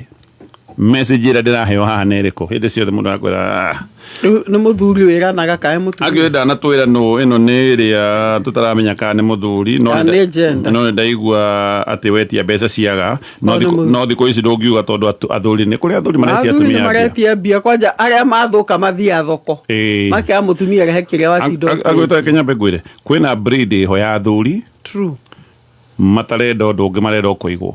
Message ĩrĩa ndĩraheo haha nĩ ĩrĩkũ? Hĩndĩ ciothe mũndũ akwĩra, Rĩu nĩ mũthuri wĩranaga kana nĩ mũtumia? Angĩ ndanatwĩra nũ ĩno nĩ ĩrĩa tũtaramenya kana nĩ mũthuri, Kana nĩ gender. no nĩ ndaigua atĩ wetia mbeca ciaga. No nĩ mũthuri. No thikũ ici ndũngiuga tondũ athuri nĩ kũrĩ athuri maretia Athuri nĩ atumia mbia. maretia mbia kwanja arĩa mathũka mathiaga thoko. Makera mũtumia rehe kĩrĩa watinda Agwĩta Kenya ngwĩre, kwĩna breed ĩho ya athuri. True. Matarenda ũndũ ũngĩ marenda o kũigwo.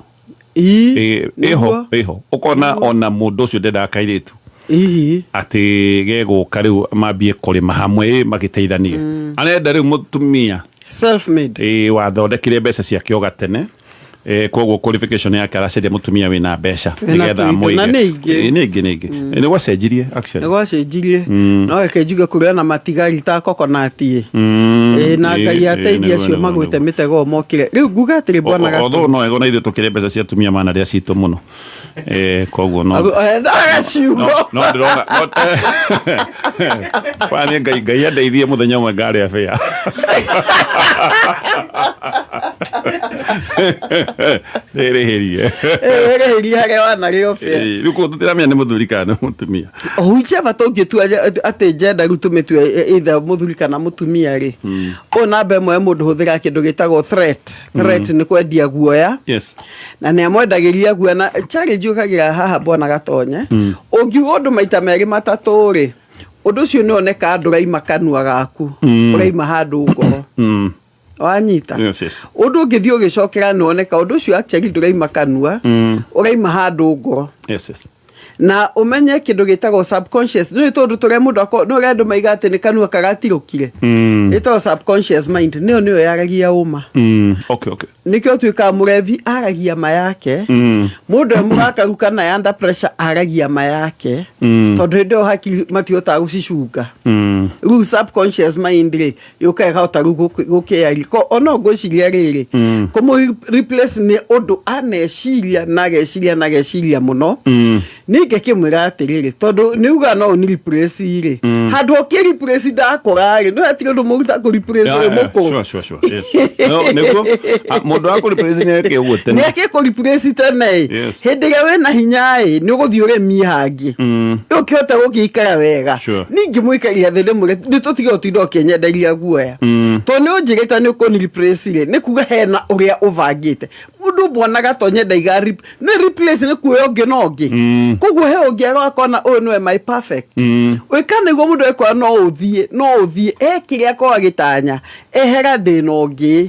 Ii, Ĩho nĩguo. ĩho ũkona ona mũndũ ũcio ndendaga kairĩtu Ihi. atĩ gegũka rĩu mambie kũrĩma hamwe magĩteithanie. Arenda rĩu mũtumia Self made. Wathondekire mbeca ciake o gatene, koguo qualification yake aracaria mũtumia wĩna mbeca Wĩna nĩgetha tũindo, amũige. na nĩ ingĩ. Nĩ ingĩ, nĩ ingĩ. Nĩ gwacenjirie actually. Nĩ gwacenjirie, no reke njuge kũrĩ ona matigari ta kokonati ĩ na Ngai ateithie acio magwĩte mĩtego mokĩre. Rĩu nguga atĩrĩ, bwana Gatũ, Although no wega na ithuĩ tũkĩrĩ mbeca cia atumia mana rĩa citũ mũno, koguo no Endaga ciugo. No ndĩrona waniĩ Ngai, Ngai andeithie mũthenya ũmwe ngarĩa bĩa ndĩrĩhĩrie. Ĩrĩhĩrie harĩa wanarĩo bĩa. Rĩu koguo tũtiramenya nĩ mũthuri kana nĩ mũtumia. Whichever, tũngĩtua atĩ gender rĩu tũmĩtue either mũthuri kana mũtumia rĩ, ũyũ namba ĩmwe mũndũ hũthĩra kĩndũ gĩtagwo threat. Threat nĩ kwendia guoya. Na nĩ amwendagĩria guoya na challenge yũkagĩra haha, bwana Gatonye. Ũngiuga ũndũ maita merĩ matatũ rĩ, ũndũ ũcio nĩ oneka ndũraima kanua gaku, ũraima handũ ngoro. Wanyita? Yes. Ũndũ ũngĩthiĩ ũgĩcokera nĩ woneka ũndũ ũcio actually ndũraima kanua, ũraima handũ ngoro. Yes. Na ũmenye kĩndũ gĩtagwo subconscious nĩ tondũ tũrĩa mũndũ nĩ ũrĩa andũ maiga atĩ nĩ kanua karatirũkire, ĩtagwo subconscious mind, nĩyo yaragia ũma. Nĩkĩo tuĩkaga mũrevi aragia ma yake, mũndũ e mũrakaru kana e under pressure aragia ma yake, tondũ hĩndĩ ĩyo hakiri matihotaga gũcicunga. Rĩu subconscious mind rĩ yũkaga ĩkahota rĩu gũkĩaria. Ko ona ngwĩciria rĩrĩ, kũmũ replace nĩ ũndũ aneciria na ageciria na ageciria mũno. Niĩ ngĩkĩmwĩra atĩrĩrĩ, tondũ nĩ uga no ũni replace rĩ, handũ ũkĩ replace ndakũra rĩ, no hatirĩ ũndũ mũruta kũ replace ũyũ mũkũrũ. Sure. Yes. No, nĩguo mũndũ wa kũreplace nĩ eke ũguo tene. Nĩ ake kũ replace tene ĩ. Hĩndĩ ĩrĩa wĩna hinya ĩ, nĩ ũgũthiĩ ũrĩmie hangĩ, rĩu ũkĩhote gũgĩikara wega. Ningĩ mũikaria thĩ ndĩmwĩre nĩ tũtige ũtinda ũkĩnyenderia guoya, tondũ nĩ ũnjĩrĩte nĩ ũkũni replace rĩ, nĩ kuga hena ũrĩa ũbangĩte. Mũndũ bwana Gatonye ndaiga nĩ replace nĩ kuoya ũngĩ na ũngĩ, koguo he ũngĩ agakona ũyũ nĩwe my perfect. Wĩka nĩguo mũndũ ekora no ũthiĩ, no ũthiĩ ekĩrĩa akorwo agĩtanya ehera ndĩna ũngĩ,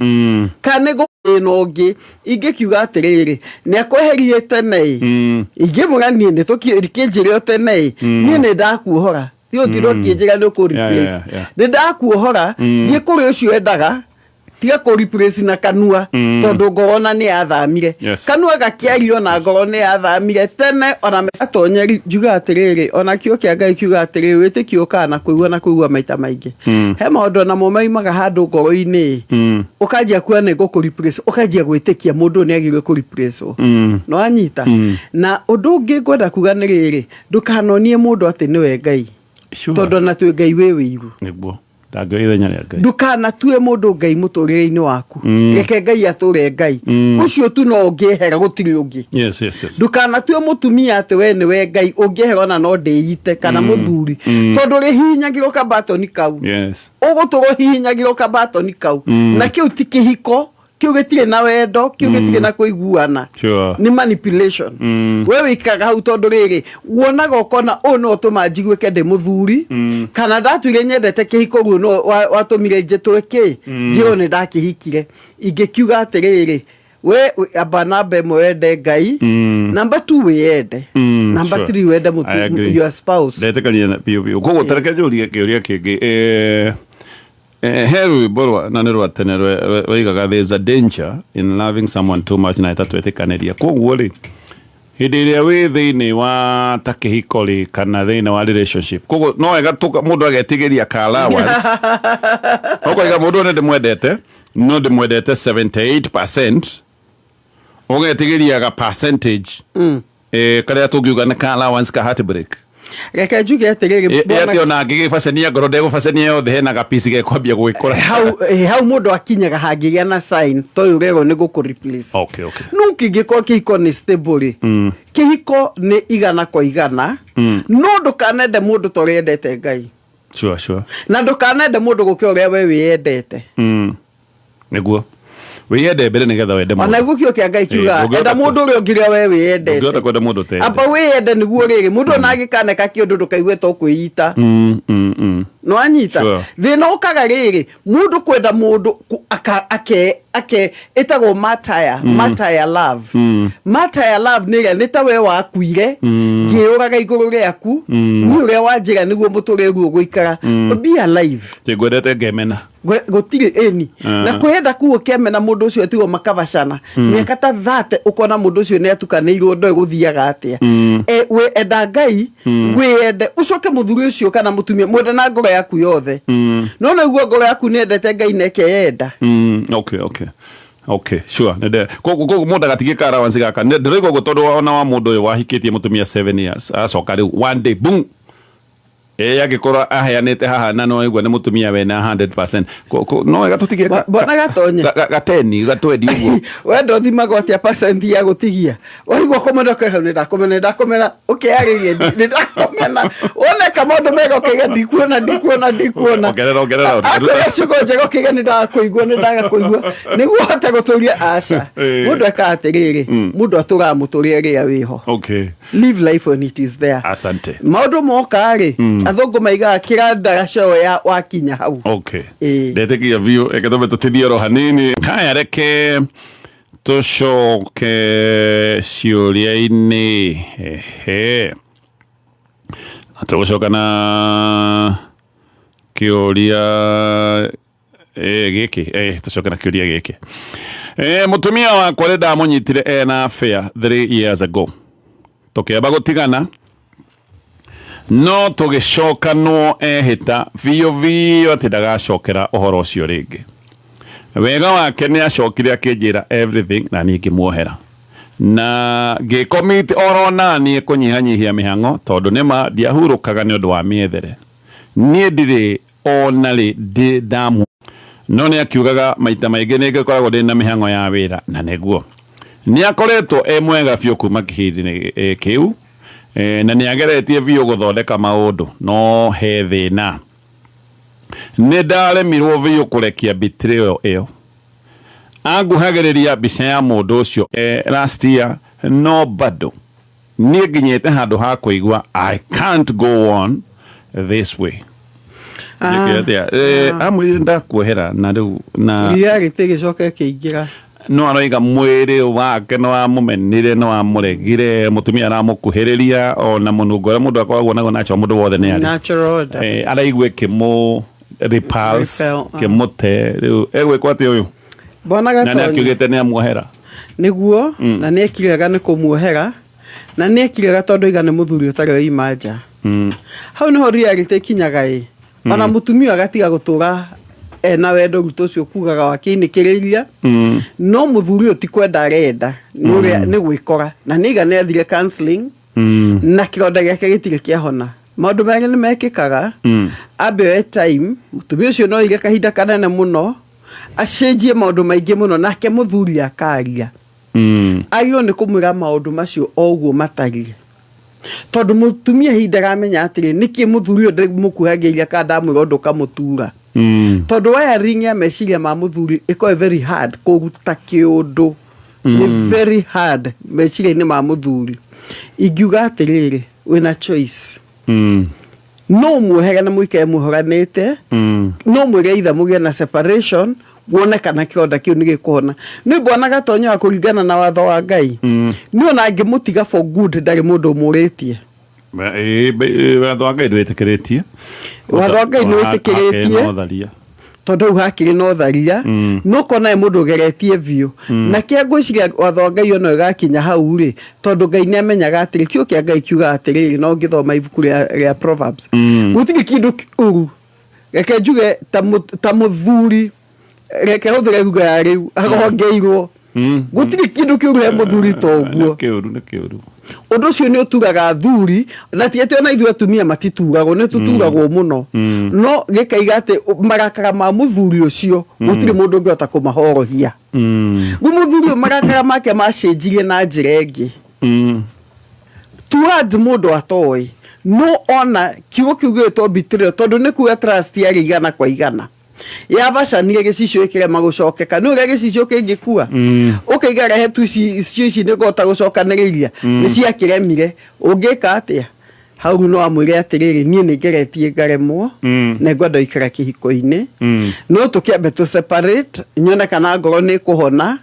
kana nĩ ndĩna ũngĩ. Ingĩkiuga atĩrĩrĩ, nĩ akweherie tene ĩ, ingĩmwĩra niĩ nĩ tũkĩnjĩre o tene ĩ, niĩ nĩ ndakuohora, ti ũtinda ũkĩnjĩra nĩ ũkũ replace. Nĩ ndakuohora, thiĩ kũrĩ ũcio endaga, tiga kũ replace na kanua, tondũ ngoro ona nĩ yathamire. Kanua gakĩario na ngoro nĩ yathamire tene. Ona Gatonye, njuga atĩrĩrĩ, ona kĩo kĩa Ngai kiuga atĩrĩrĩ, wĩtĩkio ũkaga na kũigua na kũigua maita maingĩ. He maũndũ onamo maimaga handũ ngoro-inĩ, ũkanjia kuona nĩ ngũkũ replace, ũkanjia gwĩtĩkia mũndũ ũyũ nĩ agĩrĩirwo kũ replace. Nĩ wanyita? Na ũndũ ũngĩ ngwenda kuga nĩ rĩrĩ, ndũkanonie mũndũ atĩ nĩwe Ngai, tondũ ona twĩ Ngai wĩ wĩiru. Nĩguo ndangĩoya ithenya rĩa Ngai. Ndũkanatue mũndũ Ngai mũtũrĩre-inĩ waku. Reke Ngai atũre Ngai ũcio tu, no ũngĩehera gũtirĩ ũngĩ. Ndũkanatue mũtumia atĩ we nĩwe Ngai, ũngĩehera ona no ndĩite, kana mũthuri, tondũ rĩhihinyagĩrwo kabatoni kau. Ũgũtũra ũhihinyagĩrwo kabatoni kau, na kĩu ti kĩhiko, kĩu gĩtirĩ na wendo, kĩu gĩtirĩ na kũiguana. Nĩ manipulation. We wĩikaga hau tondũ rĩrĩ wonaga ũkona ũyũ no ũtũma njiguĩke ndĩ mũthuri, kana ndatuire nyendete kĩhiko, ũguo no watũmire njĩtwe kĩ njĩrwo nĩ ndakĩhikire. Ingĩkiuga atĩrĩrĩ, we amba namba ĩmwe wende Ngai, namba 2 wĩyende, namba 3 wende I agree. your spouse. Ndetĩkania na biũ biũ. Koguo tareke njũrie kĩũria kĩngĩ. He rwĩmbo rwa na nĩ rwa tene rwaigaga, "There's a danger in loving someone too much," na ĩtatwĩtĩkanĩria. Koguo rĩ, hĩndĩ ĩrĩa wĩ thĩinĩ wa ta kĩhiko rĩ, kana thĩinĩ wa relationship, koguo no wega mũndũ agetigĩria ka allowance, ũkoiga mũndũ ũyũ nĩ ndĩmwendete, no ndĩmwendete 78%, ũgetigĩria ga percentage karĩa tũngiuga nĩ ka allowance ka heartbreak. Reke njuge atĩrĩrĩ, Atĩ ona angĩgĩbacania ngoro ndegũbacania yothe, hena gapici gekwambia gwĩkũra. Hau hau mũndũ akinyaga hangĩgĩa na sign ta ũyũ ũrerwo nĩ gũkũ replace. No kĩngĩkorwo kĩhiko nĩ stable rĩ, kĩhiko nĩ 100%, no ndũkanende mũndũ ta ũrĩa endete Ngai. Na ndũkanende mũndũ gũkĩra ũrĩa we wĩyendete. Nĩguo wĩyende mbere nĩgetha wende ona mũndũ. Guo kĩo kĩa Ngai kiuga ndũngĩhota enda mũndũ ũrĩa ũngĩ ũrĩa we wĩyendete. Ndũngĩhota kwenda mũndũ ũteyendete. Amba wĩyende nĩguo rĩrĩ mũndũ ona angĩkaneka kĩũndũ ndũkaigue to kwĩita. Nĩwanyita? Sure. Thĩna ũkaga rĩrĩ, mũndũ kwenda mũndũ ake ake ĩtagwo mataya, mataya love. Mataya love nĩ ĩrĩa nĩ ta we wakuire, ngĩũraga igũrũ rĩaku, niĩ ũrĩa wanjĩra nĩguo mũtũrĩre ũguo gũikara. Be alive. Ngwendete ngemena. Gũtirĩ ĩni na kwĩyenda kuu ũkĩamena mũndũ ũcio tigwo makabacana mĩaka ta 30, ũkona mũndũ ũcio nĩ atukanĩirwo, ndoĩ gũthiaga atĩa. We enda Ngai, wĩyende, ũcoke mũthuri ũcio kana mũtumia mwende na ngoro yaku yothe. No nĩguo ngoro yaku nĩ endete Ngai na ĩkeyenda. Okay, sure. Nende koguo mũndũ agatigie ka allowance gaka. Ndĩroiga ũguo tondũ ona wa mũndũ ũyũ wahikĩtie mũtumia 7 years, acoka rĩu one day, boom, ĩ angĩkorwo aheanĩte haha na no aigua nĩ mũtumia wena 100%. No wega tũtigie Mbona gatonye? Gateni gatwendi ũguo. Wenda ũthimagwo atĩa percent ya gũtigia? Waigua kũmena ũkaiga nĩ ndakomena, nĩ ndakomena, ũkeyarĩria nĩ ndakomena. Woneka maũndũ mega ũkaiga ndikuona, ndikuona, ndikuona. Ongerera, ongerera. Akwĩra ciugo njega ũkaiga nĩ ndakũigua, nĩ ndaga kũigua, nĩguo ũhote gũtũria aca. Mũndũ ekaga atĩrĩrĩ, mũndũ atũraga mũtũrĩre rĩrĩa wĩho. Live life when it is there. Asante. Maũndũ moka rĩ, athũngũ maigaga kĩra ndaraca ya wakinya hau. Ndetĩkia biũ, reke tũmbe tũtithie oro hanini. Haya, reke tũcoke ciũria-inĩ. Ehe, na tũgũcoka na kĩũria gĩkĩ, tũcoke na kĩũria gĩkĩ. Mũtumia wakwa nĩ ndamũnyitire ena affair 3 years ago, tũkĩamba gũtigana, no tũgĩcokanwo ehĩta biũ biũ atĩ ndagacokera ũhoro ũcio rĩngĩ. Wega wake nĩ acokire akĩnjĩra everything na niĩ ngĩmuohera na ngĩcommit oro naniĩ kũnyihanyihia mĩhang'o, tondũ nĩma ndiahurũkaga nĩ ũndũ wa mĩethere. Niĩ ndirĩ ona rĩ ndĩ ndamu, no nĩ akiugaga maita maingĩ nĩ ngĩkoragwo ndĩ na mĩhang'o ya wĩra, na nĩguo nĩ akoretwo e mwega biũ kuma kĩhinda-inĩ kĩu, na nĩ ageretie biũ gũthondeka maũndũ, no he thĩna. Nĩ ndaremirwo biũ kũrekia betrayal ĩyo. Anguhagĩrĩria mbica ya mũndũ ũcio last year, no bado niĩ nginyĩte handũ ha kũigua I can't go on this way. Njĩke atĩa? Amwĩrire ndakuohera na rĩu na reality ĩgĩcoka ĩkĩingĩra. No aroiga mwĩrĩ wake nĩ wamũmenire, nĩ wamũregire, mũtumia aramũkuhĩrĩria, ona mũnungo ũrĩa mũndũ akoragwo naguo natural, mũndũ wothe nĩ arĩ. Natural order. Araigua ĩkĩmũ repulse, Repel, ah. kĩmũte. Rĩu egwĩkwo atĩa ũyũ? Mbona Na nĩ gatonye. akiugĩte nĩ amuohera. Nĩguo, na nĩ ekire wega nĩ kũmuohera, na nĩ ekire wega tondũ aiga nĩ mũthuri ũtarĩ waima nja. Hau nĩho reality ĩkinyaga ĩ. Ona mũtumia agatiga gũtũra ena wendo rutũ ũcio kugaga wa kĩinĩkĩrĩria. No mũthuri ũyũ ti kwenda arenda, nĩ ũrĩa nĩ gwĩkora. Na nĩ aiga nĩ athire counseling, na kĩronda gĩake gĩtirĩ kĩahona. Maũndũ merĩ nĩ mekĩkaga. Ambe oe time, mũtumia ũcio no aige kahinda kanene mũno, acenjie maũndũ maingĩ mũno, nake mũthuri akaria. Agĩrĩirwo nĩ kũmwĩra maũndũ macio o ũguo matariĩ. Tondũ mũtumia hihi ndaramenya atĩrĩ, nĩkĩ mũthuri ũyũ ndĩmũkuhagĩrĩria kana ndamwĩra ũndũ ũkamũtura. Tondũ wiring ya meciria ma mũthuri ĩkoragwo very hard kũruta kĩũndũ. Nĩ very hard meciria-inĩ ma mũthuri. Ingiuga atĩrĩrĩ, wĩna choice. No muohere na mũikare muohoranĩte, no mwĩre either mũgĩe na separation, wone kana kĩronda kĩu nĩ gĩkũhona. Nĩ mbona gatonyo wa kũringana na watho wa Ngai. Nĩ ona angĩmũtiga for good ndarĩ mũndũ ũmũrĩtie. Watho wa Ngai ndwĩtĩkĩrĩtie. Watho wa Ngai nĩ wĩtĩkĩrĩtie. Hakĩrĩ na ũtharia. Tondũ hau hakĩrĩ na ũtharia, no ũkona he mũndũ ũgeretie biũ. Na kĩa ngwĩciria watho wa Ngai ona ũgakinya hau rĩ, tondũ Ngai nĩ amenyaga atĩrĩ, kiugo kĩa Ngai kiugaga atĩrĩrĩ, no ũngĩthoma ibuku rĩa Proverbs. Gũtirĩ kĩndũ kĩũru. Reke njuge ta mũthuri, reke hũthĩre lugha ya rĩu, agongeirwo. Gũtirĩ kĩndũ kĩũru he mũthuri ta ũguo. Nĩ kĩũru, nĩ kĩũru. Ũndũ ũcio nĩ ũturaga athuri, na ti atĩ ona ithuĩ atumia matituragwo, nĩ tũturagwo mũno. No gĩkaiga atĩ marakara ma mũthuri ũcio, gũtirĩ mũndũ ũngĩhota kũmahorohia. Rĩu mũthuri ũyũ marakara make macenjirie na njĩra ĩngĩ. Towards mũndũ atoĩ, no ona kiugo kĩu gĩgwĩtwo betrayal, tondũ nĩ kuga trust yarĩ igana kwa igana. Yabacanire gĩcicio gĩkĩrema gũcokeka. Nĩ ũrĩa gĩcicio kĩngĩkua? Ũkaiga rehe tu ici, icio ici nĩ ngũhota gũcokanĩrĩria. Nĩ ciakĩremire. Ũngĩka atĩa? Hau no amwĩre atĩrĩrĩ, niĩ nĩ ngeretie ngaremwo na ngwenda gũikara kĩhiko-inĩ, no tũkĩambe tũ separate nyone kana ngoro nĩ ĩkũhona.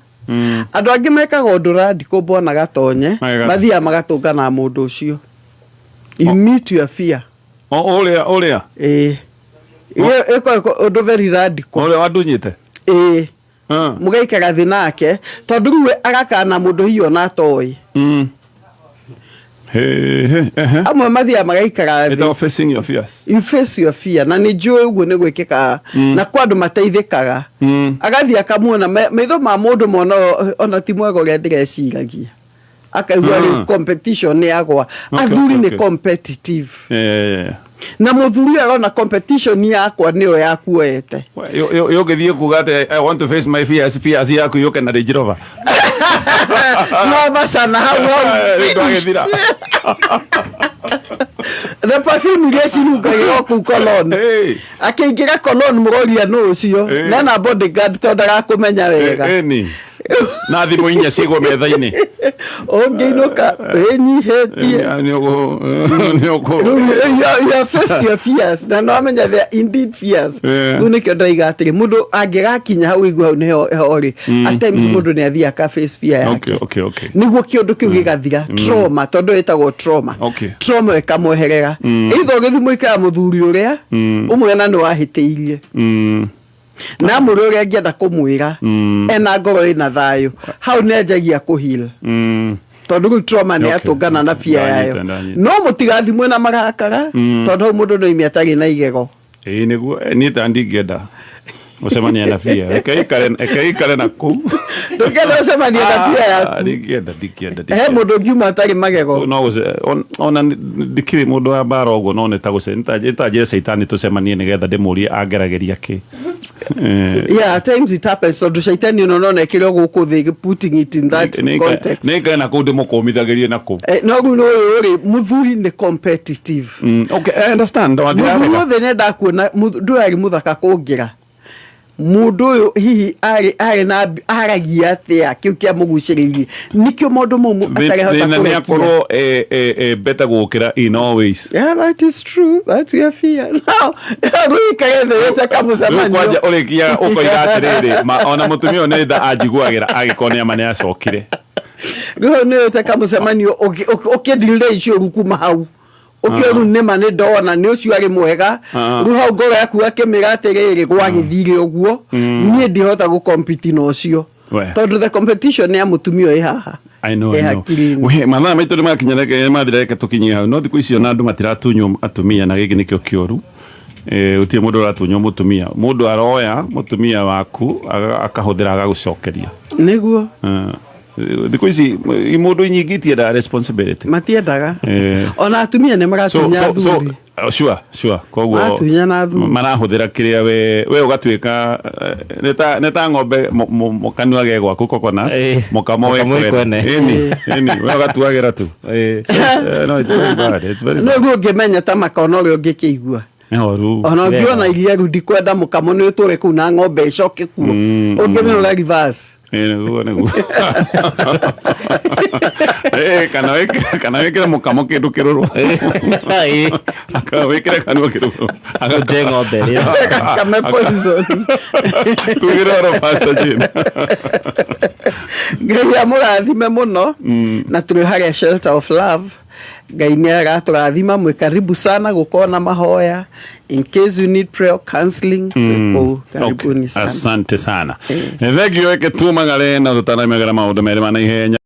Andũ angĩ mekaga ũndũ radical, mbona gatonye. Mageka- Mathiaga magatũngana na mũndũ ũcio. You meet your fear. O ũrĩa ũrĩa Ĩĩ. Ĩyo ĩkoragwo ũndũ very radical. Ũrĩa wandunyĩte. Ĩĩ. Mũgaikara thĩ nake, tondũ rĩu we agakana mũndũ hihi ona atoĩ. He he ehe. Amwe mathiaga magaikara thĩ. Ĩtagwo facing your fears. You face your fear, na nĩ njũĩ ũguo nĩ gwĩkĩkaga na kwa andũ mateithĩkaga. Agathiĩ akamuona, maitho ma mũndũ mona ona ti mwega ũrĩa ndĩreciragia, akaigua rĩu competition nĩ yagwa. Athuri nĩ competitive. Na mũthuri arona competition yakwa nĩyo yakuoete. Yũngĩthiĩ kuga atĩ, "I want to face my fears," fears yaku yũke na Range Rover. No macana hau hau. Ndwagĩthira. Na perfume iria cirungagĩrwo kũu cologne. Hey. Akĩingĩra cologne, mũroria nũ ũcio. Nena bodyguard tondũ ndagakũmenya wega. Ĩni na thimũ inya cigwo metha-inĩ. Ũngĩinũka wĩnyihĩtie. Nĩ ũkũ Rĩu, you have faced your fears na no amenya they are indeed fears. Rĩu nĩkĩo ndaiga atĩrĩ, mũndũ angĩgakinya hau igua hau nĩho ho rĩ, at times mũndũ nĩ athiĩ aka face fear yake nĩguo kĩũndũ kĩu gĩgathira, trauma, tondũ ĩtagwo trauma. Trauma ĩkamweherera, either ũgĩthiĩ mũikara mũthuri ũrĩa ũmwe na nĩ wahĩtĩirie na mwĩre ũrĩa angĩenda kũmwĩra ena ngoro ĩna thayũ, hau nĩ anjagia kũheal tondũ rĩu trauma nĩ yatũngana na fear yayo. Ndanyita. No mũtigathimwe na marakara, tondũ hau mũndũ no ime atarĩ na igego. Ĩĩ nĩguo. Niĩ ta ndingĩenda gũcemania na fear, reke ikare na kũu. Ndũngĩenda gũcemania na fear yaku? Ndingĩenda, ndingĩenda. He Ndingĩenda. Mũndũ ũngiuma atarĩ magego. No ona ndikĩrĩ mũndũ wa mbara ũguo, no nĩ ta nĩ ta njĩre caitani tũcemanie nĩgetha ndĩmũrie angeragĩria kĩ. Yeah, at times it happens, tondũ caitani ono no nekĩrwo gũkũ thĩ, putting it in that context. Nĩ ikare na kũu, ndĩmũkũmithagĩrie na kũu. No rĩu nĩ ũyũ rĩ, mũthuri nĩ competitive. Okay, I understand. No, Mũthuri ndirarega. othe nĩ kuona ndũ arĩ mũthaka kũngĩra mũndũ ũyũ, hihi arĩ na aragia atĩa kĩu kĩamũgucĩrĩirie, nĩkĩo maũndũ mau atarehota Thĩna nĩ kũrekia. akorwo better gũkĩra in all ways. Yeah, that is true. That's your fear. Now, rĩu ikare thĩ wĩte Rĩu kamũcemanio. Kwanja ũrĩkiaga ũkoiga atĩrĩrĩ, ona mũtumia ũyũ nĩ tha anjiguagĩra angĩkorwo nĩ ama nĩ acokire. Rĩu nĩ wĩte kamũcemanio ũkĩndirire icio rĩu kuma hau ũkĩo rĩu nĩma nĩ ndona nĩ ũcio arĩ mwega. Rĩu hau ngoro yaku akĩmĩra atĩrĩrĩ, gwagĩthire ũguo, niĩ ndihota gũkompiti na ũcio. We. Tondũ the competition ya mũtumia ũyũ ĩ haha. I know, ĩ I know. hakiri-inĩ. We, mathaa maitũ nĩ makinya, reke mathira, reke tũkinyie hau. No thikũ icio na andũ matiratunywo atumia, na gĩkĩ nĩkĩo kĩũru. Gũtirĩ mũndũ ũratunywo mũtumia, mũndũ aroya mũtumia waku akahũthĩra agagũcokeria. Nĩguo. Thikũ ici mũndũ nyingĩ itiendaga responsibility. Matiendaga. Ona atumia nĩ maratunya athuri. Oh, sure, koguo Maratunyana athuri. Marahũthĩra kĩrĩa we ũgatuĩka nĩ ta ng'ombe mũkanua ge gwaku coconut. Mũkamo Mũkamo wĩ wĩ kwene. Ĩni ĩni, we ũgatuagĩra tu. No, it's very bad, it's very No bad. rĩu ũngĩmenya ta makona ũrĩa ũngĩkĩigua. Nĩ horu. Ona ũngĩona iria rĩu, ndikwenda mũkamo nĩ ũtũre kũu na ng'ombe ĩcoke kuo, ũngĩmĩhũra reverse. Ĩĩ, nĩguo. Kana wĩkĩre mũkamo kĩndũ kĩrũrũ. Kana wĩkĩre kanua kĩrũrũ. Ũnje ng'ombe ĩrĩa. Kame poison. Tugĩre oro, Pastor Jane. Ngai amũrathime mũno, na tũrĩ harĩa Shelter of Love. Ngai nĩ aratũrathima. Mwĩ karibu sana gũkorwo na mahoya. In case you need prayer, counseling, twĩ kũu. Karibuni sana. Asante sana, thank you. Eke tumagare na tũtanaimagĩra maũndũ merĩ ma naihenya.